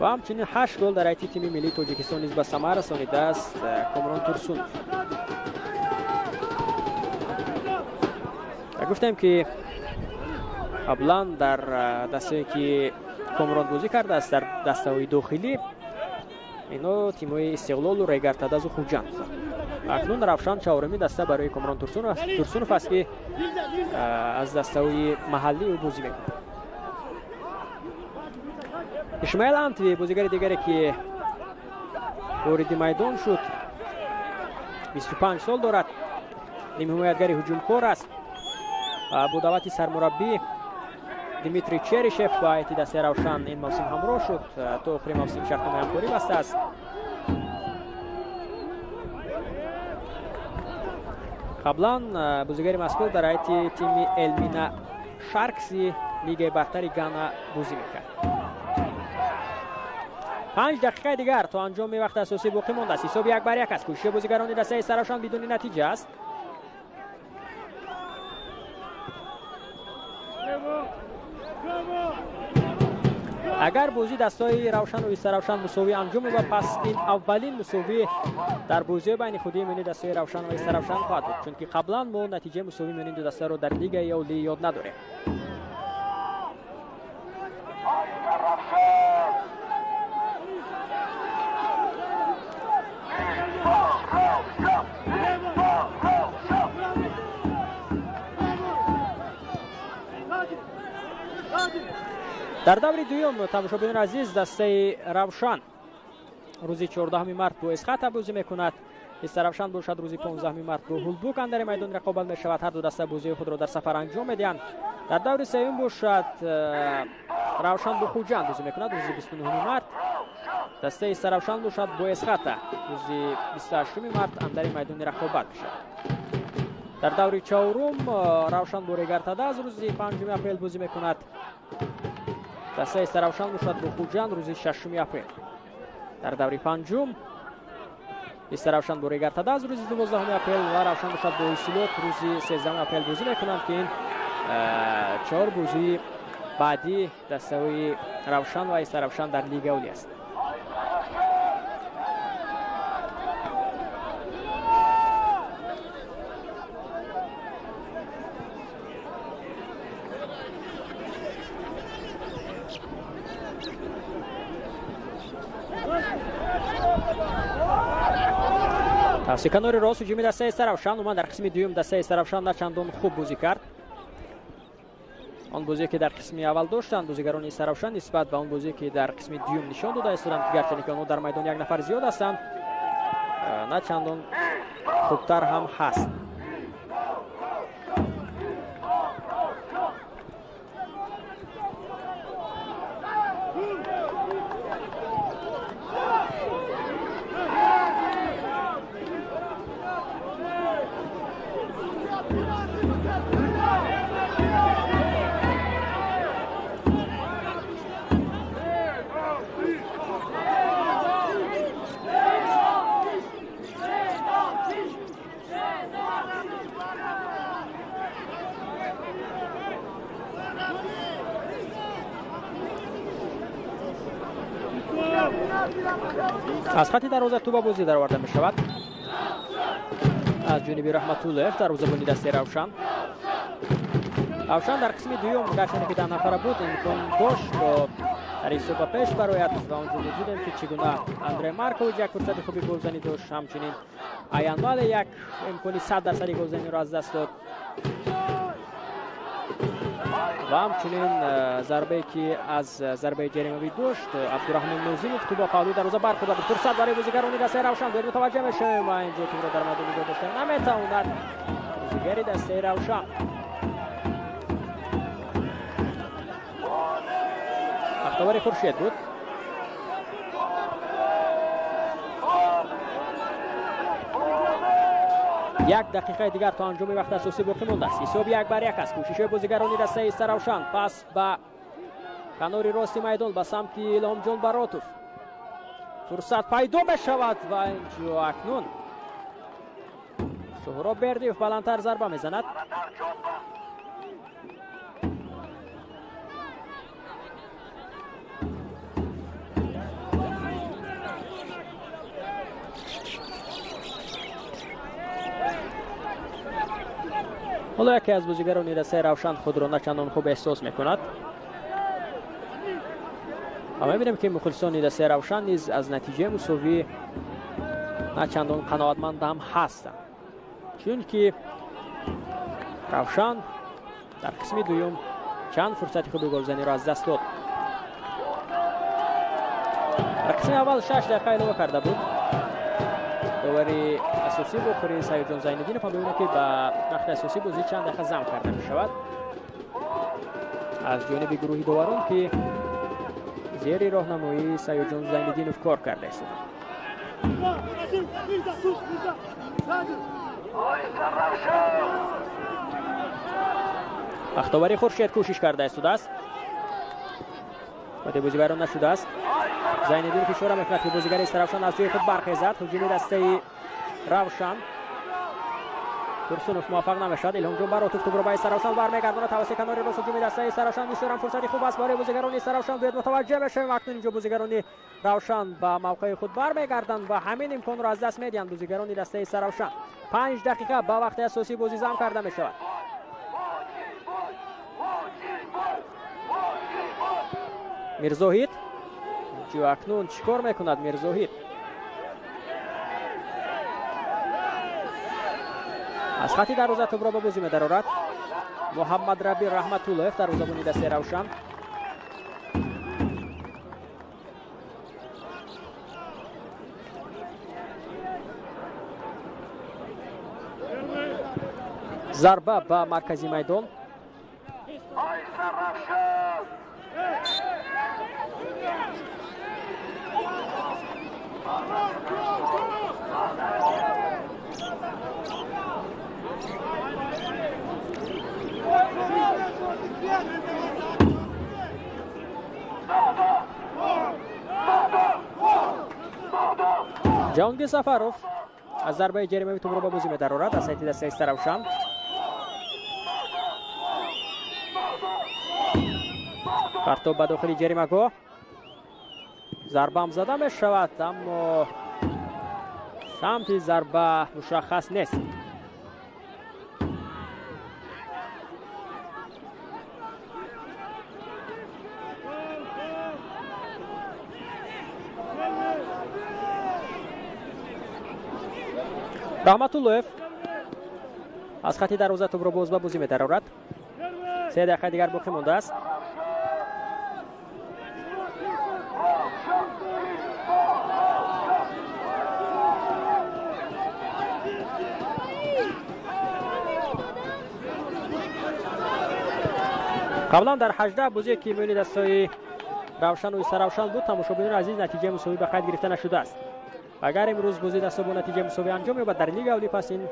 ва ҳамчунин 8 гол дар ҳайати тими миллии Тоҷикистон низ ба самар расонидааст Комрон Турсунов. Гуфтем, ки қаблан дар дастае ки Комрон бозӣ кардааст дар дастаҳои дохилӣ ино тимҳои Истиқлолу, Регар-ТадАЗу Хуҷанд. Акнун Равшан чаҳорумин даста барои Комрон Турсунов аст, ки аз дастаҳои маҳаллӣ ӯ бозӣ мекунад. Ишмаил Антви, бозигари дигаре ки вориди майдон шуд, 25 сол дорад, нимҳимоятгари ҳуҷумкор аст. Бо даъвати сармураббӣ Дмитрий Черишев ба ҳайати дастаи Равшан ин мавсим ҳамроҳ шуд. То охири мавсим шартномаи ҳамкорӣ бастааст. Қаблан бозигари мазкур дар ҳайати тими Элмина Шаркси лигаи бартари Гана бозӣ мекард. 5 дақиқаи дигар то анҷоми вақти асосӣ боқӣ мондааст. Ҳисоби 1-1 аст. Кӯшиши бозигарони дастаи Истаравшан бидуни натиҷа аст. Агар бозӣ дастҳои Равшану Истаравшан мусовӣ анҷом ёбад, пас ин аввалин мусовӣ дар бозиҳои байни худии миёни дастҳои Равшан ва Истаравшан хоҳад буд, чунки қаблан мо натиҷаи мусовӣ миёни ду дастаро дар лигаи олӣ ёд надорем. Дар даври дуюм, тамошобинони азиз, дастаи Равшан рӯзи 14 март бо Эсхата бозӣ мекунад. Истаравшан бошад рӯзи 15 март бо Ҳулбук андари майдон рақобат мешавад. Ҳар ду даста бозии худро дар сафар анҷом медиҳанд. Дар даври сеюм бошад Равшан бо Хуҷанд бозӣ мекунад рӯзи 29 март. Дастаи Истаравшан бошад бо Эсхата рӯзи 28 март андари майдони рақобат мешавад. Дар даври чорум Равшан бо Регар-ТадАЗ рӯзи 5 апрел бозӣ мекунад. Дастаи Истаравшан бошад бо Хуҷанд рӯзи 6 апрел. Дар даври панҷум Истаравшан бо Регар-ТадАЗ рӯзи 12 апрел ва Равшан бошад бо Ҳосилот рӯзи 13 апрел бозӣ мекунанд, ки ин 4 бозии баъдии дастаҳои Равшан ва Истаравшан дар лигаи олӣ аст. Канори рост ҳуҷуми дастаи Истаравшан. Умуман дар қисми дуюм дастаи Истаравшан на чандон хуб бозӣ кард. Он бозие ки дар қисми аввал доштанд бозигарони Истаравшан нисбат ба он бозие ки дар қисми дуюм нишон дода истоданд, ки гарчанде ки онҳо дар майдон як нафар зиёд ҳастанд, на чандон хубтар ҳам ҳаст. Аз хати дарвоза туба бозӣ дароварда мешавад аз ҷониби Раҳматуллоев, дарвозабони дастаи Равшан. Равшан дар қисми дуюм гарчанде ки 10 нафара буд, имкон дошт то дар ҳисоб ба пеш барояд ва онҷо дидем ки чӣ гуна Андрей Маркович як фурсати хуби голзанӣ дошт, ҳамчунин Аян Вале як имкони 100% голзаниро аз даст дод ва ҳамчунин зарбае ки аз зарбаи ҷаримавӣ дошт Абдураҳмон Нозимов, туба паҳлӯи дарвоза бархӯрда буд. Фурсат барои бозигарони дастаи Равшан. Бояд мутаваҷҷеҳ мешавем ва инҷо тӯбро дар майдон нигоҳ дошта наметавонад бозигари дастаи Равшан. Бахтовари Хуршед буд. Як дақиқаи дигар то анҷоми вақти асосӣ боқӣ мондааст. Ҳисоб 1-1 аст. Кӯшишҳои бозигарони дастаи Истаравшан. Пас ба канори рости майдон ба самти Илҳомҷон Баротов фурсат пайдо мешавад ва инҷо акнун Суҳроб Бердиев баландтар зарба мезанад. Ҳоло яке аз бозигарони дастаи Равшан худро на чандон хуб эҳсос мекунад ва мебинем ки мухлисони дастаи Равшан низ аз натиҷаи мусовӣ на чандон қаноатманд ҳам ҳастанд, чунки Равшан дар қисми дуюм чанд фурсати хуби голзаниро аз даст дод. Дар қисми аввал 6 дақиқа илова карда буд Довари асосӣ бохӯри Саидҷон Зайниддинов ҳам бибинад, ки ба вақти асосӣ бозӣ чанд дақиқа зам карда мешавад аз ҷониби гурӯҳи доварон, ки зери роҳнамоии Саидҷон Зайниддинов кор карда истоданд. Бахтовари Хуршед кӯшиш карда истодааст, вате бозӣ вайрон нашудааст. Зайниддинов ишора мекунад, ки бозигари Истаравшан аз ҷои худ бархезад. Ҳуҷуми дастаи Равшан, Турсунов муваффақ намешавад. Илҳомҷон Баротов тӯбро ба Истаравшан бармегардонад тавассути канори рост. Ҳуҷуми дастаи Истаравшан бисёрам фурсати хуб аст барои бозигарони Истаравшан. Бояд мутаваҷҷеҳ бешавем, акнун инҷо бозигарони Равшан ба мавқеи худ бармегарданд ва ҳамин имконро аз даст медиҳанд бозигарони дастаи Истаравшан. 5 дақиқа ба вақти асосӣ бозӣ зам карда мешавад. Мирзоҳид ҷо акнун чӣ кор мекунад? Мирзоҳид аз хати дарвоза тӯбро ба бозӣ медарорад. Муҳаммад Раби Раҳматуллоев, дарвозабони дастаи Равшан. Зарба ба маркази майдон. Ҷаҳонгир Сафаров аз зарбаи ҷаримавӣ тӯбро ба бозӣ медарорад аз сайти дастаи Истаравшан. Партоб ба дохили ҷаримагоҳ, зарбаам зада мешавад, аммо самти зарба мушаххас нест. Раҳматуллоев аз хати дарвоза тӯбро боз ба бозӣ медарорад. 3 дақиқа дигар боқӣ мондааст. Қаблан дар 18 бозие, ки миёни дастҳои Равшану Истаравшан буд, тамошобинони азиз, натиҷаи мусовӣ ба қайд гирифта нашудааст. Агар имрӯз бозии даста бо натиҷаи мусовӣ анҷом ёбад дар Лигаи Олӣ, пас ин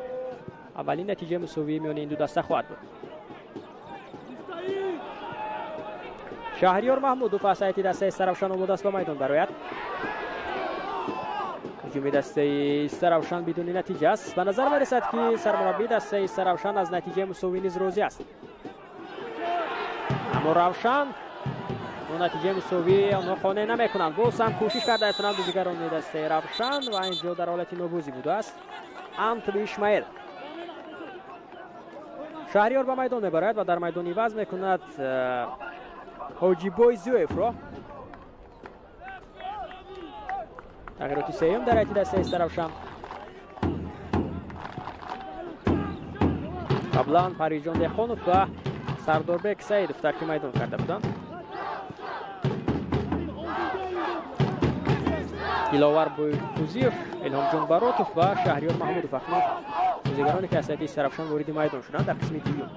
аввалин натиҷаи мусовӣ миёни ин ду даста хоҳад буд. Шаҳриёр Маҳмудов аз ҳайати дастаи Истаравшан омода аст ба майдон барояд. Ҳуҷуми дастаи Истаравшан бидуни натиҷа аст. Ба назар мерасад, ки сармураббии дастаи Истаравшан аз натиҷаи мусовӣ низ розӣ аст. Аммо Равшан бо натиҷаи мусовӣ онҳо қонеъ намекунанд. Боз ҳам кӯшиш карда истоданд бозигарони дастаи Равшан ва инҷо дар ҳолати нобозӣ будааст Антли Ишмаил. Шаҳриёр ба майдон мебарад ва дар майдон иваз мекунад Ҳоҷибой Зиёевро. Тағйироти сеюм дар ҳайати дастаи Истаравшан. Қаблан Парижон Деҳқонов ва Сардорбек Саидов тарки майдон карда буданд. Диловар Бойкузиев, Илҳомҷон Баротов ва Шаҳриёр Маҳмудов акнун бозигароне, ки аз ҳайати Истаравшан вориди майдон шуданд дар қисми дуюм.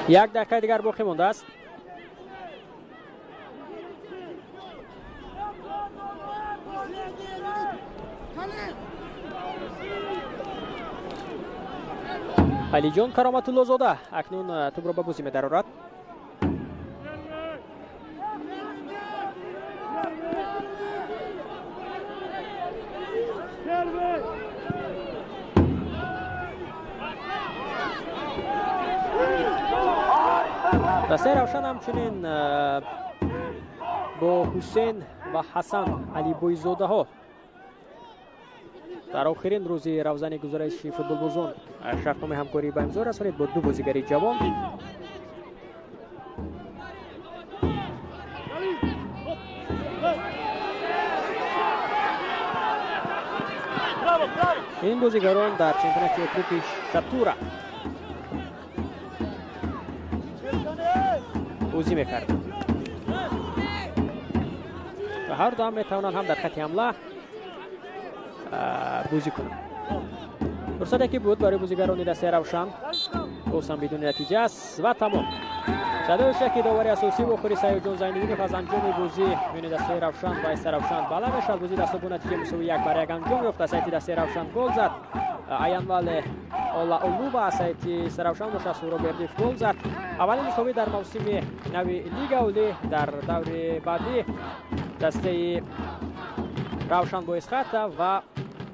Як дақиқаи дигар боқӣ мондааст. Алиҷон Кароматуллозода акнун тӯбро ба бозӣ медарорад. Дастаи Равшан ҳамчунин бо Ҳусейн ва Ҳасан Алибойзодаҳо дар охирин рӯзи равзани гузариши футболбозон шартномаи ҳамкорӣ ба имзо расонид бо ду бозигари ҷавон. Ин бозигарон дар чемпионати округи Шатура бозӣ мекарданд ва ҳар ду ҳам метавонанд ҳам дар хати ҳамла бозӣ кунанд. Фурсате ки буд барои бозигарони дастаи Равшан, боз ҳам бидуни натиҷа аст ва тамом. Садои шаки довари асосӣ вохӯри Саёдҷон Зайниддинов аз анҷоми бозӣ миёни дастаи Равшан ва Истаравшан баланд мешавад. Бозии даста бо натиҷаи мусовӣ 1-1 анҷом ёфт. Аз сайти дастаи Равшан гол зад Аянвале Олаолу ва аз сайти Истаравшан бошад Суҳроб Бердиев гол зад. Аввалин мусовӣ дар мавсими нави Лига Олӣ. Дар даври баъдӣ дастаи Равшан бо Исхата ва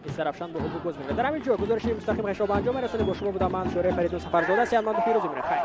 Истаравшан бо Ҳубук боз мекунад. Дар ҳамин ҷо гузориши мустақим хешро ба анҷом мерасонем. Бо шумо будам ман Шӯраи Фаридун Сафарзода. Сиҳатманду фирӯзӣ бимонед. Хайр.